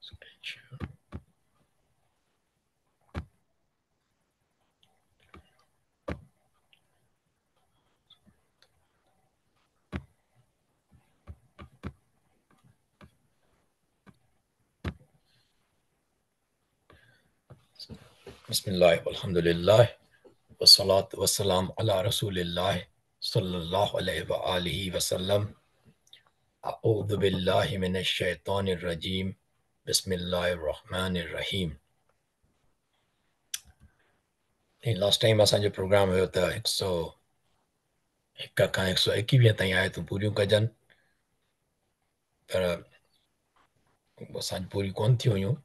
بسم الله والحمد لله والصلاة والسلام على رسول الله صلى الله عليه وآله وسلم. أعوذ بالله من الشيطان الرجيم. بسم الله الرحمن الرحيم. لاسٽ ٽائيم اسان جو پروگرام هيو ته 101 کان 121 تائين آيتون پوريون ڪجن، پر اسان جون پوريون ڪونه ٿيون هيون.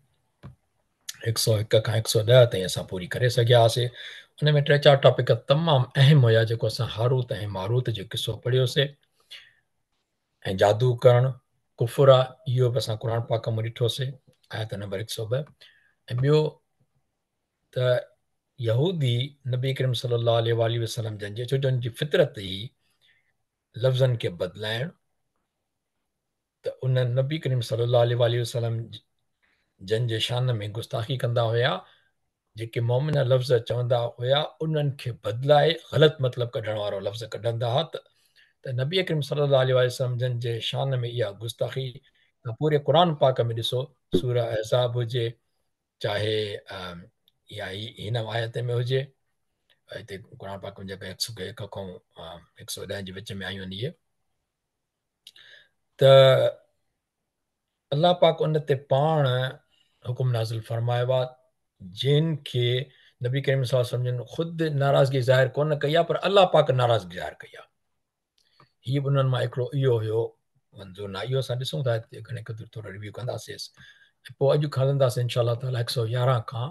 101 کان 110 تائين اسان پوري ڪري سگهيا هئاسي. ان ۾ ٽي چار ٽاپڪ تمام اهم هيا، جيڪو اسان هاروت ۽ ماروت جو قصو پڙهيوسي، ۽ جادو ڪرڻ ڪفر آ، اهو به اسان قرآن پاڪ مان ڏٺوسي، آيت نمبر 102. ۽ ٻيو ته يهودي نبي ڪريم صلي الله عليه وآله وسلم جن جي، ڇو جو ان جي فطرت ئي لفظن کي بدلائڻ، ته ان نبي ڪريم صلي الله عليه وآله وسلم جن جي شان ۾ گستاخي ڪندا هيا، جيڪي مومن لفظ چوندا هيا انهن کي بدلائي غلط مطلب ڪڍڻ وارو لفظ ڪڍندا هئا، ته نبي ڪريم صلي الله عليه وآله وسلم جن جي شان ۾ اها گستاخي پوري قرآن پاڪ ۾ ڏسو، سورة احزاب هجي، چاهي يا هن آيت ۾ هجي، هتي قرآن پاڪ ۾ جيڪا 101 کان 110 جي وچ ۾ آيون آهن اهي، ته الله پاڪ ان تي پاڻ حڪم نازل فرمايو آهي، جن کي نبي ڪريم صلي الله عليه وسلم جن خود ناراضگي ظاهر ڪونه ڪئي آهي، پر الله پاڪ ناراضگي ظاهر ڪئي آهي. هي به انهن مان هڪڙو اهو هيو منظور نه، اهو اسان ڏسون ٿا هتي گهڻي قدر ٿورو ريويو ڪنداسين، ۽ پوء اڄ کڻنداسين انشاء الله تعاليٰ 111 کان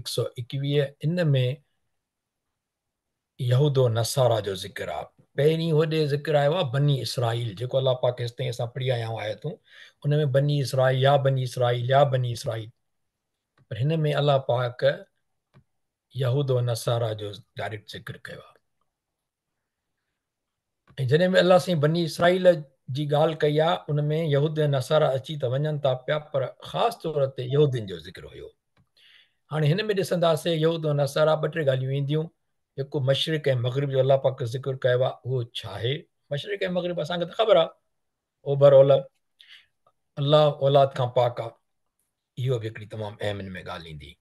121. ان ۾ يهود و نصارا جو ذڪر آ. پهرين هوڏي ذڪر آيو آ بني اسرائيل، جيڪو الله پاڪ هيستائين اسان پڙهي آيا آهيون آيتون، ان ۾ بني اسرائيل يا بني اسرائيل يا بني اسرائيل، پر هن ۾ الله پاڪ يهود و نصارا جو ڊائريڪٽ ذڪر ڪيو آ. ۽ جڏهن به الله سائين بني اسرائيل جي ڳالهه ڪئي آ، ان ۾ يهود ۽ نصارا اچي ته وڃن ٿا پيا، پر خاص طور تي يهودين جو ذڪر هيو. هاڻي هن ۾ ڏسنداسين يهود ۽ نصارا ٻه ٽي ڳالهيون اينديون. هڪ مشرق ۽ مغرب جو الله پاڪ ذڪر ڪيو آ، اهو ڇا آهي؟ مشرق ۽ مغرب اسان کي ته خبر آ، اوڀر اولهه، الله اولاد کان پاڪ آ، اهو به هڪڙي تمام اهم ان ۾ ڳالهه ايندي.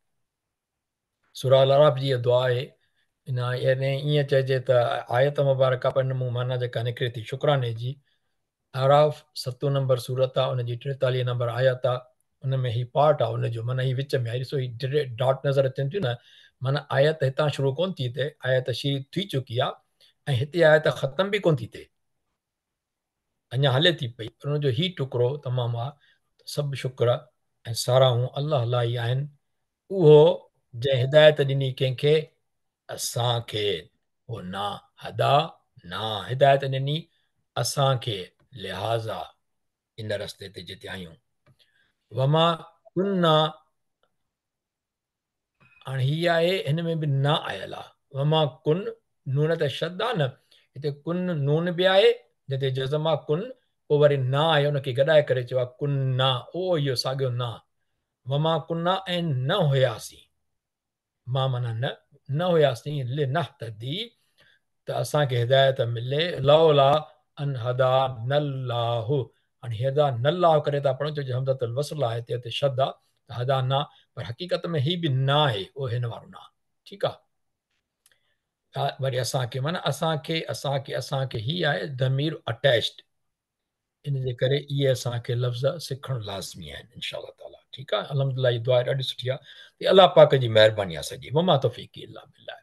سورة الاعراف جي اها دعا آهي، ان يعني ائين چئجي ته آيت مبارڪه پر ان مون معنيٰ جيڪا نڪري ٿي شڪراني جي، اعراف ستون نمبر سورت آ، ان جي 43 نمبر آيت آ، ان ۾ هي پارٽ آ ان جو، معنيٰ هي وچ ۾ آهي، ڏسو هي ٽي ڊاٽ نظر اچن ٿيون نه، معنيٰ آيت هتان شروع ڪونه ٿي ٿئي، آيت شروع ٿي چڪي آ ۽ هتي آيت ختم به ڪونه ٿي ٿئي، اڃا هلي ٿي پئي، پر ان جو هي ٽڪرو تمام آ ته سڀ شڪر ۽ ساراهون الله لاء ئي آهن، اهو جنهن هدايت ڏني ڪنهن کي؟ اسان کي، اهو نا هدا نا هدايت ڏني اسان کي، لهٰذا ان رستي تي جتي آهيون. وما ڪنا هاڻي هي آهي هن ۾ به نا آيل آ، وما ڪن نون تي شد آ نه، هتي ڪن نون به آهي جنهن تي جزم آ ڪن، پوء وري نا آهي ان کي گڏائي ڪري چيو آ ڪنا، او اهو ساڳيو نا، وما ڪنا ۽ نه هياسين، ما معنيٰ نه، نه هياسين، لنهتدي ته اسان کي هدايت ملي، لولا ان هدانا الله، هاڻي هدانا الله ڪري ٿا پڙهون ڇو جو همزة الوصل آهي هتي هتي شد آ ته هدانا، پر حقيقت ۾ هي به نا آهي اهو هن وارو نا، ٺيڪ آ. وري اسان کي معنيٰ اسان کي اسان کي اسان کي هي آهي ضمير اٽيچڊ، ان جي ڪري اهي اسان کي لفظ سکڻ لازمي آهن انشاء الله تعالي، ٺيڪ آ. الحمدلله هي دعا ڏاڍي سٺي آ ته الله پاڪ جي مهرباني آ سڄي، وما توفيقي الا بالله.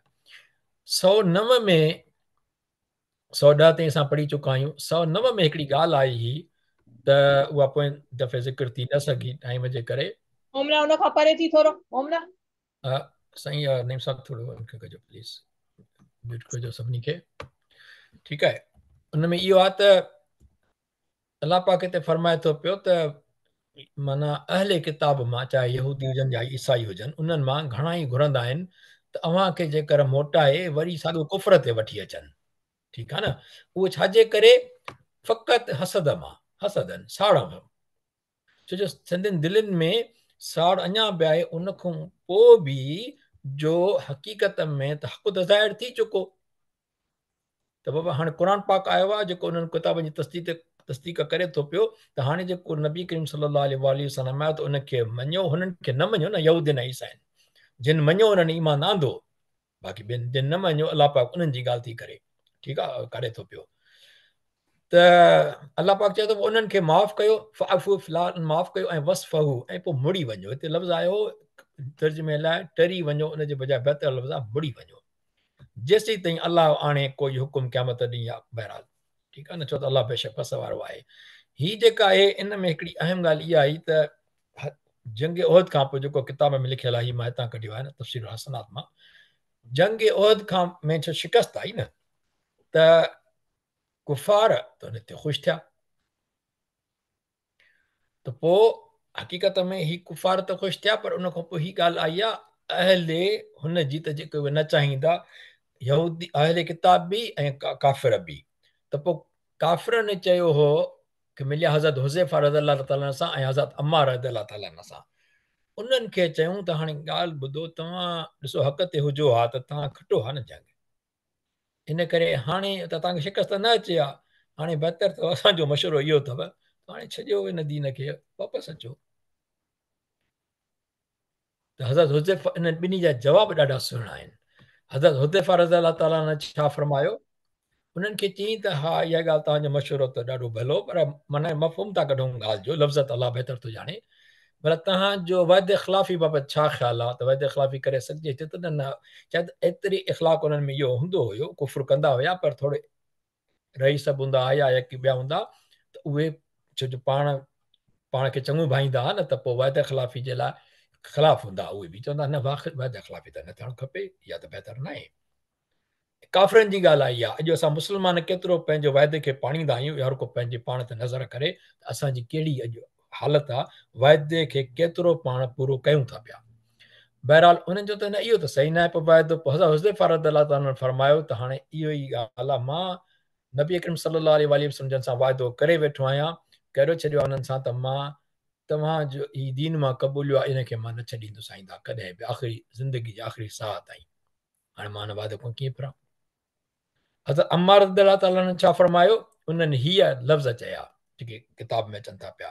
109 ۾ 110 تائين اسان پڙهي چڪا آهيون. 109 ۾ هڪڙي ڳالهه آئي هئي ته اها پوئين دفعي ذڪر ٿي نه سگهي ٽائيم جي ڪري. مومنا ان کان پري ٿي ٿورو مومنا. سائين نعيم صاحب ٿورو ان کي ڪجو پليز ميوٽ ڪجو سڀني کي، ٺيڪ آهي. ان ۾ اهو آهي ته الله پاڪ هتي فرمائي ٿو پيو ته معنيٰ اهل ڪتاب مان چاهي يهودي هجن يا عيسائي هجن، انهن مان گهڻا ئي گهرندا آهن ته اوهان کي جيڪر موٽائي وري ساڳيو ڪفر تي وٺي اچن، ٺيڪ آهي نه. اهو ڇا جي ڪري؟ فقط حسد مان، حسدن، ساڙ مان. ڇو جو سندن دلين ۾ ساڙ اڃا به آهي ان کان پوء به جو حقيقت ۾ ته حق ته ظاهر ٿي چڪو ته بابا هاڻي قرآن پاڪ آيو آهي جيڪو انهن ڪتابن جي تصديق تصديق ڪري ٿو پيو ته هاڻي جيڪو نبي ڪريم صلي الله عليه واٰله وسلم آيو ته ان کي مڃيو هنن کي نه مڃيو نه يهودين ۽ عيسائين جن مڃيو انهن ايمان آندو باقي ٻين جن نه مڃيو الله پاڪ انهن جي ڳالهه ٿي ڪري ٺيڪ آ ڪري ٿو پيو ته الله پاڪ چئي ٿو انهن کي معاف ڪيو فاعفو فلان معاف ڪيو ۽ واصفحوا ۽ پوء مڙي وڃو هتي لفظ آيو ترجمي لاء ٽري وڃو ان جي بجاء بهتر لفظ آ مڙي وڃو جيسين تائين الله آڻي ڪوئي حڪم قيامت ڏينهن يا بهرحال ٺيڪ آ نه ڇو ته الله بيشڪ وس وارو آهي هي جيڪا آهي ان ۾ هڪڙي اهم ڳالهه اها آئي ته جنگ احد کان پوء جيڪو ڪتاب ۾ لکيل آهي مان هتان ڪڍيو آهي نه تفسير الحسنات مان جنگ احد کان ۾ ڇو شڪست آئي نه ته ڪفار ته ان تي خوش ٿيا ته پوء حقيقت ۾ هي ڪفار ته خوش ٿيا پر ان کان پوء هي ڳالهه آئي آهي اهل هن جي ته جيڪي اهي نه چاهيندا يهودي اهل ڪتاب به ۽ ڪافر به ته پوء ڪافرن چيو هو ڪي مليا حضرت حذيفه رضي الله تعالٰي عنه سان ۽ حضرت عمار رضي الله تعالٰي عنه سان انهن کي چيون ته هاڻي ڳالهه ٻڌو توهان ڏسو حق تي هجو ها ته توهان کٽو ها نه جنگ ان ڪري هاڻي ته توهان کي شڪست نه اچي ها هاڻي بهتر اٿو اسان جو مشورو اهو اٿو ته هاڻي ڇڏيو ان دين کي واپس اچو ته حضرت حذيفه انهن ٻنهي جا جواب ڏاڍا سهڻا آهن حضرت حذيفه رضي الله تعالٰي عنه ڇا فرمايو انهن کي چيائين ته ها اها ڳالهه توهان جو مشورو ته ڏاڍو ڀلو پر معنيٰ مفهوم ٿا ڪڍون ڳالهه جو لفظ ته الله بهتر ٿو ڄاڻي پر توهان جو وعده خلافي بابت ڇا خيال آهي ته وعده خلافي ڪري سگهجي ٿي ته نه نه شايد ايتري اخلاق انهن ۾ اهو هوندو هيو ڪفر ڪندا هيا پر ٿورو رئيس به هوندا هيا يا ڪي ٻيا هوندا ته اهي ڇو جو پاڻ پاڻ کي چڱو ڀائيندا هئا نه ته پوء وعده خلافي جي لاء خلاف هوندا اهي به چوندا نه وعده خلافي ته نه ٿيڻ کپي اها ته بهتر نه آهي ڪافرن جي ڳالهه آئي آهي اڄ اسان مسلمان ڪيترو پنهنجو وعدي کي پاڻيندا آهيون هر ڪو پنهنجي پاڻ تي نظر ڪري ته اسان جي ڪهڙي اڄ حالت آهي وعدي کي ڪيترو پاڻ پورو ڪيون ٿا پيا بهرحال انهن جو ته نه اهو ته صحيح نه آهي پوء وعدو پوء حضرت حذيفه رضي الله تعالٰي عنه فرمايو ته هاڻي اهو ئي ڳالهه آهي مان نبي اڪرم صلي الله عليه واٰله وسلم جن سان وعدو ڪري ويٺو آهيان ڪري ڇڏيو آهي انهن سان ته مان توهان جو هي دين مان قبوليو آهي ان کي مان نه ڇڏيندس آئنده ڪڏهن به آخري زندگي جي آخري ساهه تائين هاڻي مان ان وعدي کان ڪيئن ڦران؟ حضرت عمار رضي الله تعالٰي عنه ڇا فرمايو؟ انهن هيء لفظ چيا جيڪي ڪتاب ۾ اچن ٿا پيا،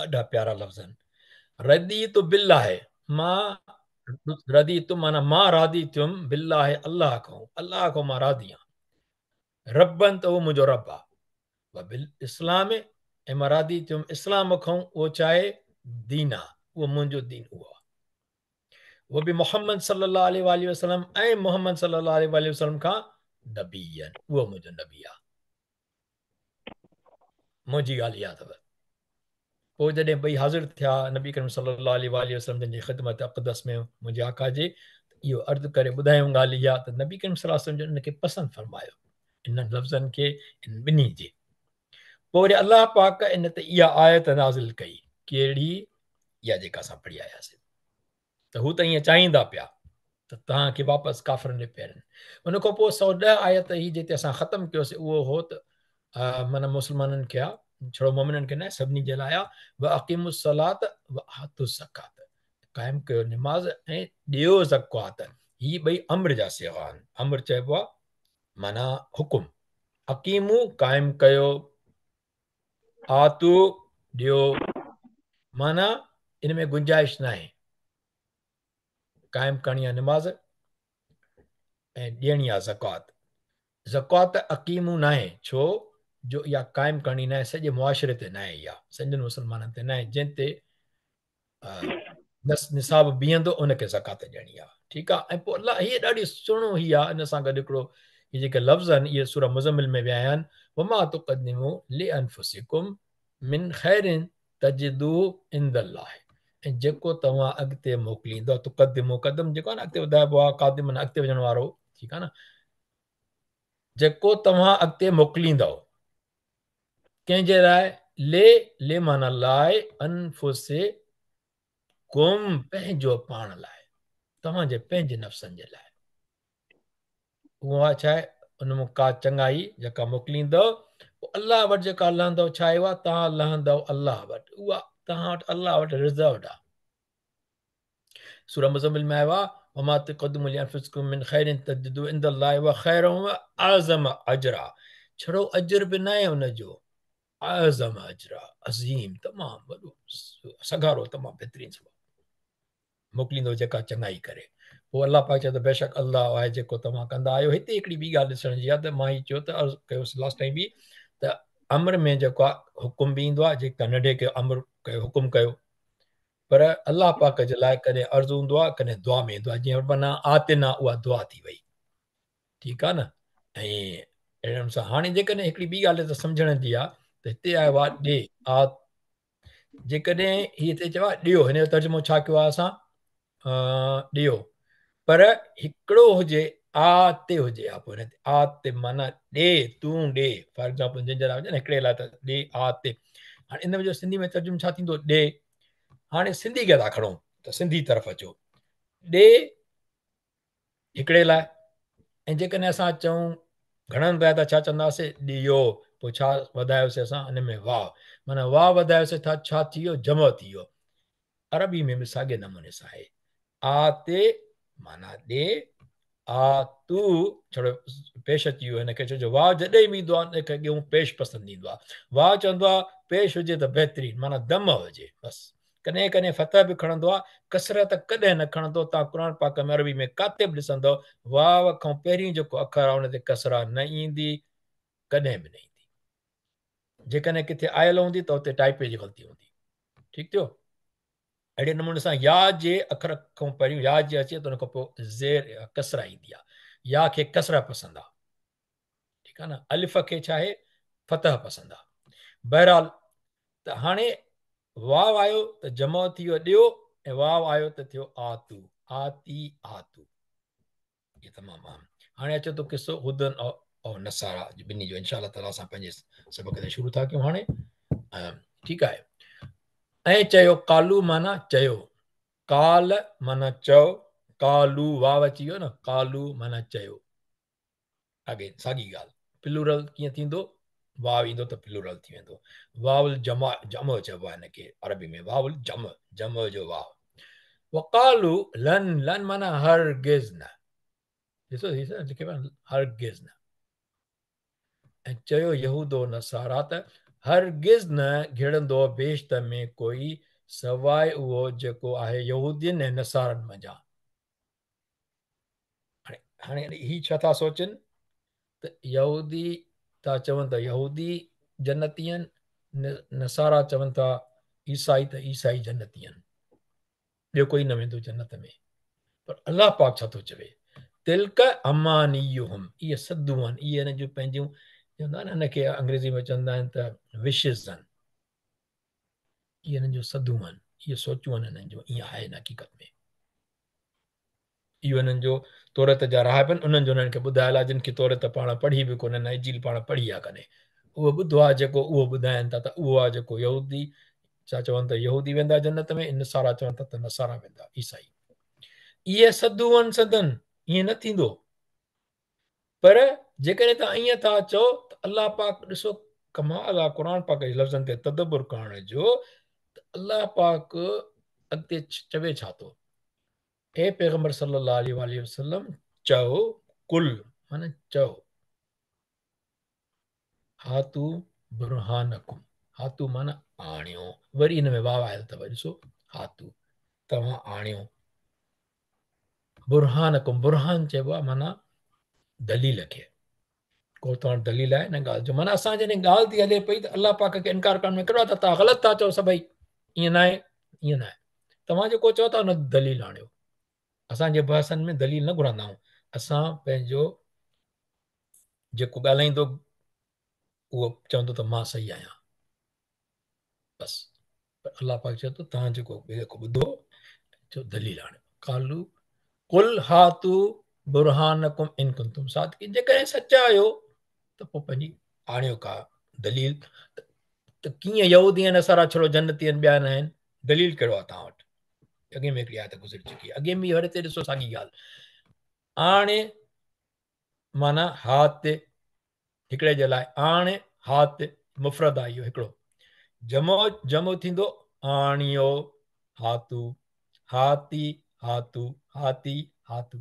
ڏاڍا پيارا لفظ آهن. رضيت بالله مان رضيت معنيٰ مان راضي ٿيم بالله الله کان الله کان مان راضي آهيان ربا ته اهو منهنجو رب آهي وبالاسلام ۽ مان راضي ٿيم اسلام کان اهو ڇا آهي دينا اهو منهنجو دين اهو آهي وبمحمد صلي الله عليه واٰله وسلم ۽ محمد صلي الله عليه واٰله وسلم کان نبيا اهو منهنجو نبي آ منهنجي ڳالهه اها اٿو پوء جڏهن ٻئي حاضر ٿيا نبي ڪريم صلي الله عليه واٰله وسلم جن جي خدمت اقدس ۾ منهنجي آقا جي اهو عرض ڪري ٻڌايائون ڳالهه اها ته نبي ڪريم صلي الله عليه وسلم جن ان کي پسند فرمايو انهن لفظن کي ان ٻنهي جي پوء وري الله پاڪ ان تي اها آيت نازل ڪئي ڪهڙي اها جيڪا اسان پڙهي آياسين ته هو ته ائين چاهيندا پيا ته توهان کي واپس ڪافرن ڏي ڦيرن ان کان پوء 110 آيت هي جتي اسان ختم ڪيوسي اهو هو ته معنيٰ مسلمانن کي آ ڇڙو مومنن کي نه سڀني جي لاء آ واقيموا الصلاة وآتوا الزڪاة قائم ڪيو نماز ۽ ڏيو زڪوات هي ٻئي امر جا صيغا آهن امر چئبو آ معنيٰ حڪم اقيموا قائم ڪيو آتو ڏيو معنيٰ ان ۾ گنجائش ناهي قائم ڪرڻي آهي نماز ۽ ڏيڻي آهي زڪوات زڪوات اقيمو ناهي ڇو جو اها قائم ڪرڻي ناهي سڄي معاشري تي ناهي اها سڄن مسلمانن تي ناهي جنهن تي نصاب بيهندو ان کي زڪوات ڏيڻي آ ٺيڪ آ ۽ پوء الله هي ڏاڍي سهڻو هي آ ان سان گڏ هڪڙو هي جيڪي لفظ آهن اهي سوره مزمل ۾ به آيا آهن وما تقدموا لانفسڪم من خير تجدوه عند الله ۽ جيڪو توهان اڳتي موڪليندو تقدموا قدم جيڪو آ نه اڳتي وڌائبو آ قادم اڳتي وڃڻ وارو ٺيڪ آ نه جيڪو توهان اڳتي موڪليندو ڪنهن جي لاء؟ لِ، لِ معنيٰ لاء، انفسڪم پنهنجو پاڻ لاء، توهان جي پنهنجي نفسن جي لاء. اها ڇا آهي؟ ان مان ڪا چڱائي جيڪا موڪليندؤ پوء الله وٽ جيڪا لهندؤ ڇا آهي اها توهان لهندؤ الله وٽ اها توهان وٽ الله وٽ رزروڊ آهي. سورة مزمل ۾ آيو آهي وما تقدموا لانفسڪم من خير تجدوه عند الله هو خير واعظم اجرا ڇڙو اجر به ناهي ان جو اعظم اجرا عظيم تمام وڏو سگهارو تمام بهترين ثواب موڪليندو جيڪا چڱائي ڪري پوء الله پاڪ چئي ٿو بيشڪ الله آهي جيڪو توهان ڪندا آهيو هتي هڪڙي ٻي ڳالهه ڏسڻ جي آهي ته مان هي چيو ته عرض ڪيوس لاسٽ ٽائيم به ته امر ۾ جيڪو آهي حڪم به ايندو آهي جيڪا ننڍي کي امر ڪيو حڪم ڪيو پر الله پاڪ جي لاء ڪڏهن عرض هوندو آهي ڪڏهن دعا ۾ ايندو آهي جيئن ربنا آتنا اها دعا ٿي وئي ٺيڪ آهي نه ۽ اهڙي نموني سان هاڻي جيڪڏهن هڪڙي ٻي ڳالهه ته سمجهڻ جي آهي ته هتي آيو آهي ڏي آ جيڪڏهن هي هتي چيو آهي ڏيو هن جو ترجمو ڇا ڪيو آهي اسان ڏيو پر هڪڙو هجي آ تي هجي آ پوء هن تي آ تي معنيٰ ڏي تون ڏي فار ايگزامپل جنهن جي لاء هجي نه هڪڙي لاء ته ڏي آ تي هاڻي ان جو سنڌي ۾ ترجمو ڇا ٿيندو ڏي هاڻي سنڌي کي ٿا کڻون ته سنڌي طرف اچو ڏي هڪڙي لاء ۽ جيڪڏهن اسان چئون گهڻن لاء ته ڇا چونداسي ڏيو پوء ڇا وڌايوسي اسان ان ۾ واو معنيٰ واو وڌايوسي ته ڇا ٿي ويو جمع ٿي ويو عربي ۾ به ساڳي نموني سان آهي آتي معنيٰ ڏي آتو ڇڙو پيش اچي ويو هن کي ڇو جو واو جڏهن به ايندو آهي ان کي اڳيون پيش پسند ايندو آهي واو چوندو آهي پيش هجي ته بهترين معنيٰ دم هجي بس ڪڏهن ڪڏهن فتح به کڻندو آهي ڪسره ته ڪڏهن نه کڻندو توهان قرآن پاڪ ۾ عربي ۾ ڪاتي به ڏسندؤ واو کان پهرين جيڪو اکر آهي ان تي ڪسره نه ايندي ڪڏهن به نه ايندي جيڪڏهن ڪٿي آيل هوندي ته اتي ٽائپي جي غلطي هوندي ٺيڪ ٿيو اهڙي نموني سان يا جي اکر کان پهريون يا جي اچي ته ان کان پوء زير ڪسره ايندي آهي يا کي ڪسره پسند آهي ٺيڪ آهي نه الف کي ڇا آهي فتح پسند آهي بهرحال ته هاڻي واو آيو ته جمع ٿي ويو ڏيو ۽ واو آيو ته ٿيو آتو آتي آتو هي تمام اهم هاڻي اچي ٿو قصو هودن او نصارا ٻنهي جو انشاء الله تعالي اسان پنهنجي سبق تي شروع ٿا ڪيون هاڻي ٺيڪ آهي ۽ چيو قالو معنيٰ چيو قال معنيٰ چئو قالو واو اچي ويو نه قالو معنيٰ چيو اگين ساڳي ڳالهه پلورل ڪيئن ٿيندو واو ايندو ته پلورل ٿي ويندو واو الجمع جمع چئبو آهي هن کي عربي ۾ واو الجمع جمع جو واو وقالو لن لن معنيٰ هرگز نه ڏسو هي لکي پيا هرگز نه ۽ چيو يهود و نصارا ته هرگز نه گهڙندو بهشت ۾ ڪوئي سواء اهو جيڪو آهي يهودين ۽ نصارن منجهان هاڻي هي ڇا ٿا سوچن ته يهودي ٿا چون ته يهودي جنتي آهن نصارا چون ٿا عيسائي ته عيسائي جنتي آهن ٻيو ڪوئي نه ويندو جنت ۾ پر الله پاڪ ڇا ٿو چوي تلڪ امانيهم اهي صدون آهن اهي هن جون پنهنجون چوندا آهن هن کي انگريزي ۾ چوندا آهن ته وشز آهن اهي هنن جون صدون آهن اهي سوچون آهن هنن جون ائين آهي نه حقيقت ۾ اهو هنن جو توريت جا راهب آهن انهن جو هنن کي ٻڌايل آهي جن کي توريت پاڻ پڙهي به ڪونهي نه انجيل پاڻ پڙهي آهي ڪڏهن اهو ٻڌو آهي جيڪو اهو ٻڌائن ٿا ته اهو آهي جيڪو يهودي ڇا چون ته يهودي ويندا جنت ۾ نصارا چون ٿا ته نصارا ويندا عيسائي اهي صدون آهن سندن ائين نه ٿيندو پر جيڪڏهن توهان ائين ٿا چئو ته الله پاڪ ڏسو ڪمال آ قرآن پاڪ جي لفظن تي تدبر ڪرڻ جو ته الله پاڪ اڳتي چوي ڇا ٿو اي پيغمبر صلي الله عليه واٰله وسلم چئو قل معنيٰ چئو هاتو برهانڪم هاتو معنيٰ آڻيو وري هن ۾ واو آيل اٿو ڏسو هاتو توهان آڻيو برهانڪم برهان چئبو آهي معنيٰ دليل کي ڪو توهان وٽ دليل آهي ان ڳالهه جو معنيٰ اسان جڏهن ڳالهه ٿي هلي پئي ته الله پاڪ کي انڪار ڪرڻ ۾ ڪهڙو آهي ته توهان غلط ٿا چئو سڀئي ائين ناهي ائين ناهي توهان جيڪو چئو ٿا ان دليل آڻيو اسان جي بحثن ۾ دليل نه گهرندا آهيون اسان پنهنجو جيڪو ڳالهائيندو اهو چوندو ته مان صحيح آهيان بس پر الله پاڪ چئي ٿو توهان جيڪو جيڪو ٻڌو جو دليل آڻيو قالو قل هاتو برهانڪم ان ڪنتم صادقين جيڪڏهن سچا آهيو ته پوء پنهنجي آڻيو ڪا دليل ته ڪيئن يهودي ۽ نصارا ڇڙو جنتي آهن ٻيا نه آهن دليل ڪهڙو آهي توهان وٽ اڳي ۾ هڪڙي آيت گذري چڪي اڳي ۾ هر هتي ڏسو ساڳي ڳالهه آڻي معنيٰ هات هڪڙي جي لاء آڻ، هات مفرد آ اهو هڪڙو. جمع جمع ٿيندو آڻيو هاتو هاتي هاتو هاتي هاتو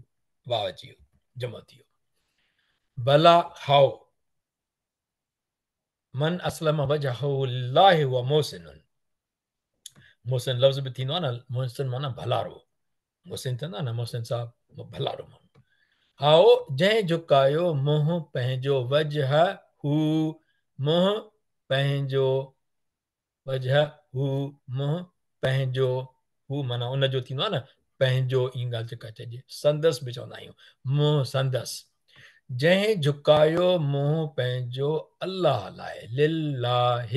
واو اچي ويو جمع ٿي ويو. بلا هائو من اسلم وجهه لله هو محسن محسن لفظ به ٿيندو آهي نه محسن معنيٰ ڀلارو محسن ٿيندو آهي نه محسن صاحب ڀلارو ماڻهو هائو جنهن جهڪايو منهن پنهنجو وجهه منهن پنهنجو وجهه منهن پنهنجو هو معنيٰ ان جو ٿيندو آهي نه پنهنجو ائين ڳالهه جيڪا چئجي سندس به چوندا آهيون منهن سندس جنهن جهڪايو منهن پنهنجو الله لاء لله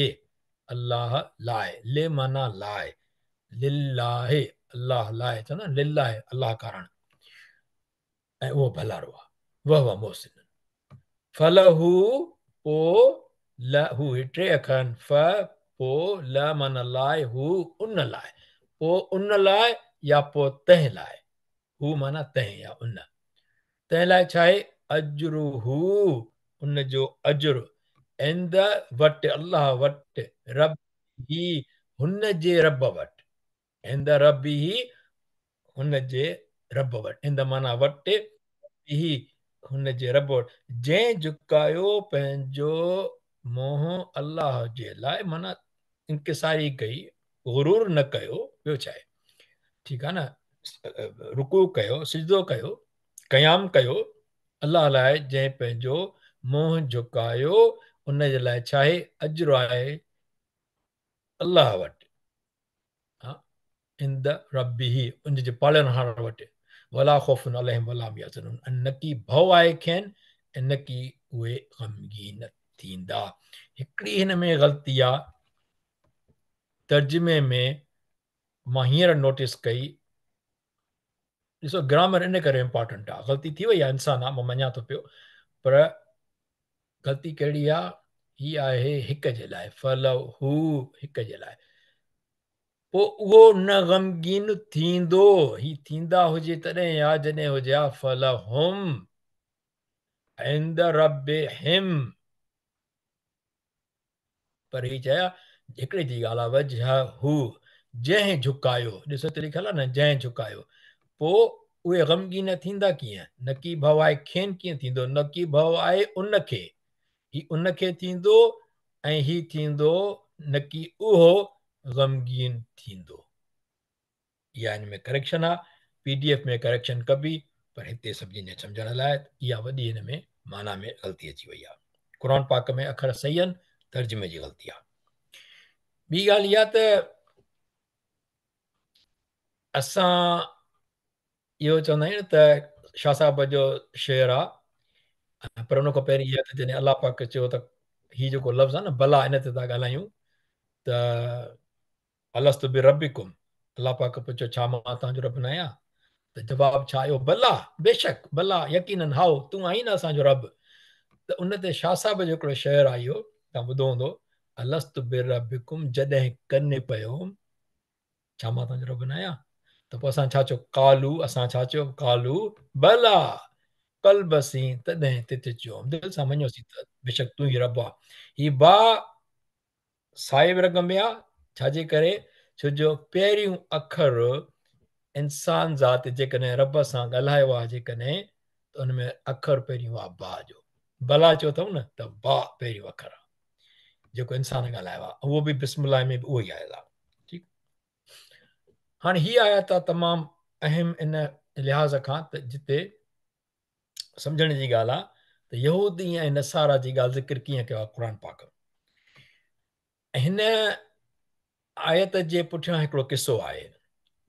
الله لاء ل معنيٰ لاء لله الله لاء چوندا آهن لله الله ڪارڻ ۽ اهو ڀلارو آهي وهو محسن فله پو له هي ٽي اکر آهن ف پو ل معنيٰ لاء هو ان لاء پو ان لاء يا پو تنهن لاء هو معنيٰ تنهن يا ان تنهن لاء ڇا آهي اجره ان جو اجر عند وٽ الله وٽ ربه هن جي رب وٽ عند ربه هن جي رب وٽ عند معنيٰ وٽ ربه هن جي رب وٽ جنهن جهڪايو پنهنجو منهن الله جي لاء معنيٰ انڪساري ڪئي غرور نه ڪيو ٻيو ڇا آهي ٺيڪ آهي نه رڪوع ڪيو سجدو ڪيو قيام ڪيو الله لاء جنهن پنهنجو منهن جهڪايو ان جي لاء ڇا آهي اجر آهي الله وٽ عند ربه ان جي پالڻهار وٽ ولا خوف عليهم ولا هم يحزنون ۽ نڪي ڀؤ آهي کين ۽ نڪي اهي غمگين ٿيندا. هڪڙي هن ۾ غلطي آ ترجمي ۾ مان هينئر نوٽيس ڪئي ڏسو گرامر ان ڪري امپارٽنٽ آ غلطي ٿي وئي آ انسان آ مان مڃان ٿو پيو پر غلطي ڪهڙي آ هي آهي هڪ جي لاء فله هڪ جي لاء پوء اهو نه غمگين ٿيندو هي ٿيندا هجي تڏهن يا جڏهن هجي ها فلهم عند ربهم پر هي چيا هڪڙي جي ڳالهه آ وجهه جنهن جهڪايو ڏسو هتي لکيل آ نه جنهن جهڪايو پوء اهي غمگين ٿيندا ڪيئن نڪي ڀؤ آهي کين ڪيئن ٿيندو نڪي ڀؤ آهي ان کي هي ان کي ٿيندو ۽ هي ٿيندو نڪي اهو غمگين ٿيندو. اها هن ۾ ڪريڪشن آ پي ڊي ايف ۾ ڪريڪشن ڪبي پر هتي سڀني جي سمجهڻ لاء اها وڏي هن ۾ معنيٰ ۾ غلطي اچي وئي آ. قرآن پاڪ ۾ اکر صحيح آهن ترجمي جي غلطي آ. ٻي ڳالهه اها ته اسان اهو چوندا آهيون ته شاهه صاحب جو شعر آ پر ان کان پهرين اها ته جڏهن الله پاڪ چيو ته هي جيڪو لفظ آ نه بلا ان تي ٿا ڳالهايون ته الست بربڪم الله پاڪ پڇيو ڇا مان توهان جو رب نه آهيان ته جواب ڇا آيو بلا بيشڪ بلا يقينن هائو تون آهين نه اسان جو رب ته ان تي شاهه صاحب جو هڪڙو شعر آيو توهان ٻڌو هوندو الست بربڪم جڏهن ڪن پيوم ڇا مان توهان جو رب نه آهيان ته پوء اسان ڇا چيو قالو اسان ڇا چيو قالو بلا قلب سين تڏهن تت چيوم دل سان مڃيوسين ته بيشڪ تون ئي رب آ هي با سائي رنگ ۾ آ ڇا جي ڪري ڇو جو پهريون اکر انسان ذات جيڪڏهن رب سان ڳالهايو آ جيڪڏهن ته ان ۾ اکر پهريون آ با جو بلا چيو اٿئون نه ته با پهريون اکر آ جيڪو انسان ڳالهايو آ اهو به بسم الله ۾ به اهو ئي آيل آ ٺيڪ هاڻي هي آيت آ تمام اهم ان لحاظ کان ته جتي سمجهڻ جي ڳالهه آ ته يهودي ۽ نصارا جي ڳالهه ذڪر ڪيئن ڪيو آ قرآن پاڪ هن آيت جي پٺيان هڪڙو قصو آهي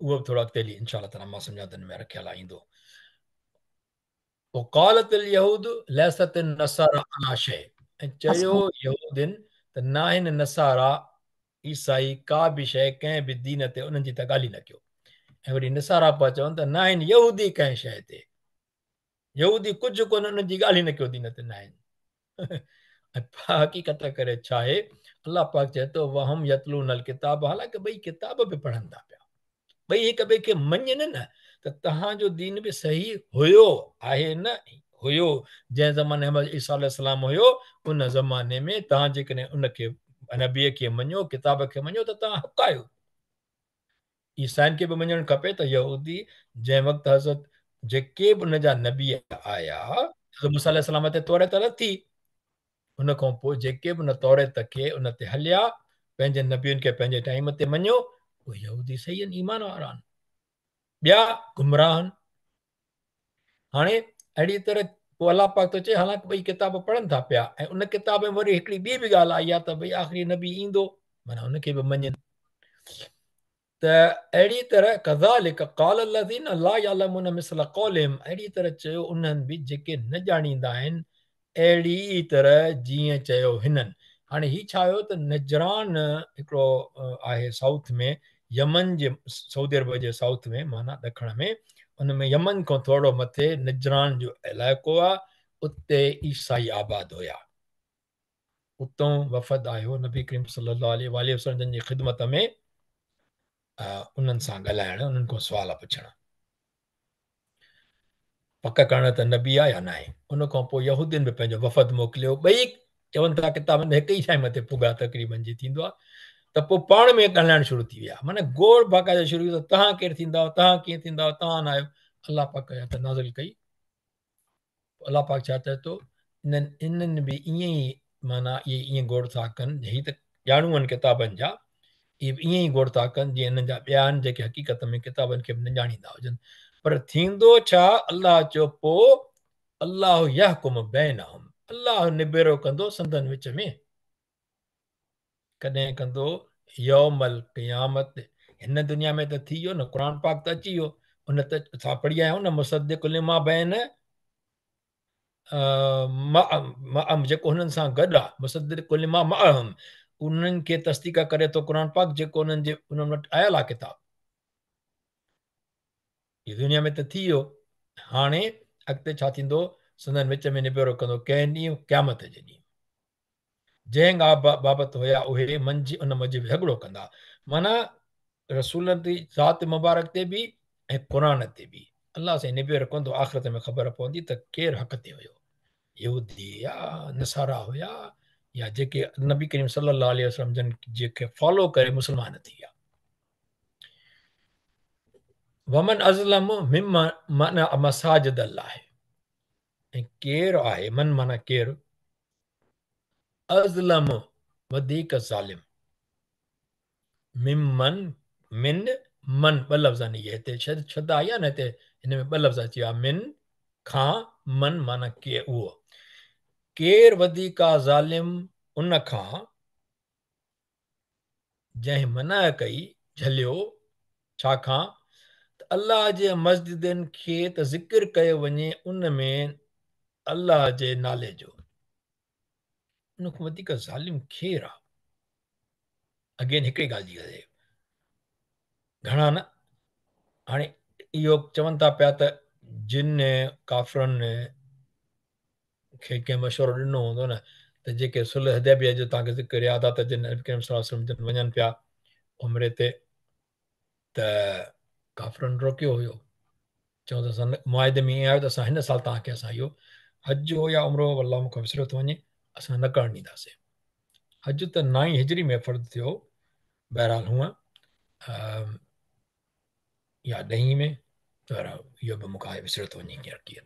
اهو به ٿورو اڳتي هلي انشاء الله تعالي مان سمجهان ٿو ان ۾ رکيل ايندو وقالت اليهود ليست النصارى على شيء ۽ چيو يهودين ته ناهن نصارا عيسائي ڪا به شيء ڪنهن به دين تي انهن جي ته ڳالهه ئي نه ڪيو ۽ وري نصارا پيا چون ته ناهن يهودي ڪنهن شيء تي يهودي ڪجهه ڪونه انهن جي ڳالهه ئي نه ڪيو دين تي ناهن ۽ حقيقت ڪري ڇا آهي الله پاڪ چئي ٿو وهم يتلون الڪتاب حالانڪه ٻئي ڪتاب به پڙهن ٿا پيا ٻئي هڪ ٻئي کي مڃن نه ته توهان جو دين به صحيح هيو آهي نه هيو، جنهن زماني ۾ عيسيٰ عليه السلام هيو، ان زماني ۾ توهان جيڪڏهن ان کي، نبيء کي مڃيو، ڪتاب کي مڃيو ته توهان حق آهيو. عيسائين کي به مڃڻ کپي ته يهودي جنهن وقت حضرت جيڪي به ان جا نبي آيا، حضرت موسيٰ عليه السلام تي توريت لٿي، ان کان پوء جيڪي به ان توريت کي ان تي هليا، پنهنجن نبين کي پنهنجي ٽائيم تي مڃيو، اهي يهودي صحيح آهن، ايمان وارا آهن، ٻيا گمراهه آهن. هاڻي اهڙي طرح پوء الله پاڪ ٿو چئي حالانڪ ٻئي ڪتاب پڙهن ٿا پيا ۽ ان ڪتاب ۾ وري هڪڙي ٻي به ڳالهه آئي آهي ته ڀئي آخري نبي ايندو، معنيٰ ان کي به مڃين. ته اهڙي طرح ڪذالڪ قال الذين لا يعلمون مثل قولهم اهڙي طرح چيو انهن به جيڪي نه ڄاڻيندا آهن اهڙي ئي طرح جيئن چيو هنن. هاڻي هي ڇا هيو ته نجران هڪڙو آهي سائوٿ ۾ يمن جي سعودي عرب جي سائوٿ ۾ معنيٰ ڏکڻ ۾ ان ۾ يمن کان ٿورو مٿي نجران جو علائقو آهي اتي عيسائي آباد هيا. اتون وفد آيو نبي ڪريم صلي الله عليه واٰله وسلم جن جي خدمت ۾ انهن سان ڳالهائڻ انهن کان سوال پڇڻ پڪ ڪرڻ ته نبي آ يا ناهي. ان کان پوء يهودين به پنهنجو وفد موڪليو. ٻئي چون ٿا ڪتابن ۾ هڪ ئي ٽائيم تي پڳا تقريبن جي ٿيندو آ ته پوء پاڻ ۾ ڳالهائڻ شروع ٿي ويا. معنيٰ گوڙ باقاعده شروع ٿي ويو ته توهان ڪير ٿيندؤ، توهان ڪيئن ٿيندؤ، توهان نه آهيو. الله پاڪ آيت نازل ڪئي. الله پاڪ ڇا چئي ٿو انهن انهن به ائين ئي معنيٰ اهي ائين گوڙ ٿا ڪن هي ته ڄاڻو آهن ڪتابن جا اهي به ائين ئي گوڙ ٿا ڪن جيئن انهن جا ٻيا آهن جيڪي حقيقت ۾ ڪتابن کي به نه ڄاڻيندا هجن پر ٿيندو ڇا الله چيو پوء الله يحڪم بينهم الله نبيرو ڪندو سندن وچ ۾ ڪڏهن ڪندو يوم القيامت هن دنيا ۾ ته ٿي ويو نه قرآن پاڪ ته اچي ويو ان ته اسان پڙهي آيا آهيون نه مصدق لما بين معهم جيڪو هنن سان گڏ آ مصدق لما معهم انهن کي تصديق ڪري ٿو قرآن پاڪ جيڪو انهن جي انهن وٽ آيل آ ڪتاب هي دنيا ۾ ته ٿي ويو هاڻي اڳتي ڇا ٿيندو سندن وچ ۾ نبيرو ڪندو ڪنهن ڏينهن قيامت جي ڏينهن جنهن ڳالهه بابت هيا اهي منجهه ان موجب جهڳڙو ڪندا. معنيٰ رسولن جي ذات مبارڪ تي به ۽ قرآن تي به. الله سائين نبيرو ڪندو آخرت ۾ خبر پوندي ته ڪير حق تي هيو. يهودي يا نصارا هيا يا جيڪي نبي ڪريم صلي الله عليه وسلم جن جي کي فالو ڪري مسلمان ٿي ويا. ومن اظلم ممن منع مساجد الله ۽ ڪير آهي من معنيٰ ڪير اظلم وڌيڪ ظالم ممن من من ٻه لفظ آهن اهي هتي شد شد آئي آهي نه هتي هن ۾ ٻه لفظ اچي ويا من کان من معنيٰ ڪي اهو ڪير وڌيڪ آ ظالم ان کان جنهن منع ڪئي، جهليو، ڇا کان؟ ته الله جي مسجدن کي ته ذڪر ڪيو وڃي ان ۾ الله جي نالي جو. ان کان وڌيڪ ظالم ڪير آ؟ اگين هڪڙي ڳالهه جي ڳالهه گهڻا نه هاڻي اهو چون ٿا پيا ته جن ڪافرن کي ڪنهن مشورو ڏنو هوندو نه ته جيڪي صلح حديبيه جو توهان کي ذڪر ياد آ ته جن نبي ڪريم صلي الله عليه وسلم جن وڃن پيا عمري تي ته ڪافرن روڪيو هيو چون ته اسان معاهدي ۾ ائين آيو ته اسان هن سال توهان کي اسان اهو حج هو يا عمرو هو والله مون کان وسريو ٿو وڃي اسان نه ڪرڻ ڏينداسين حج ته نائين هجري ۾ فرض ٿيو بهرحال هونء يا ڏهين ۾ بهرحال اهو به مون کان وسريو ٿو وڃي هينئر ڪيئن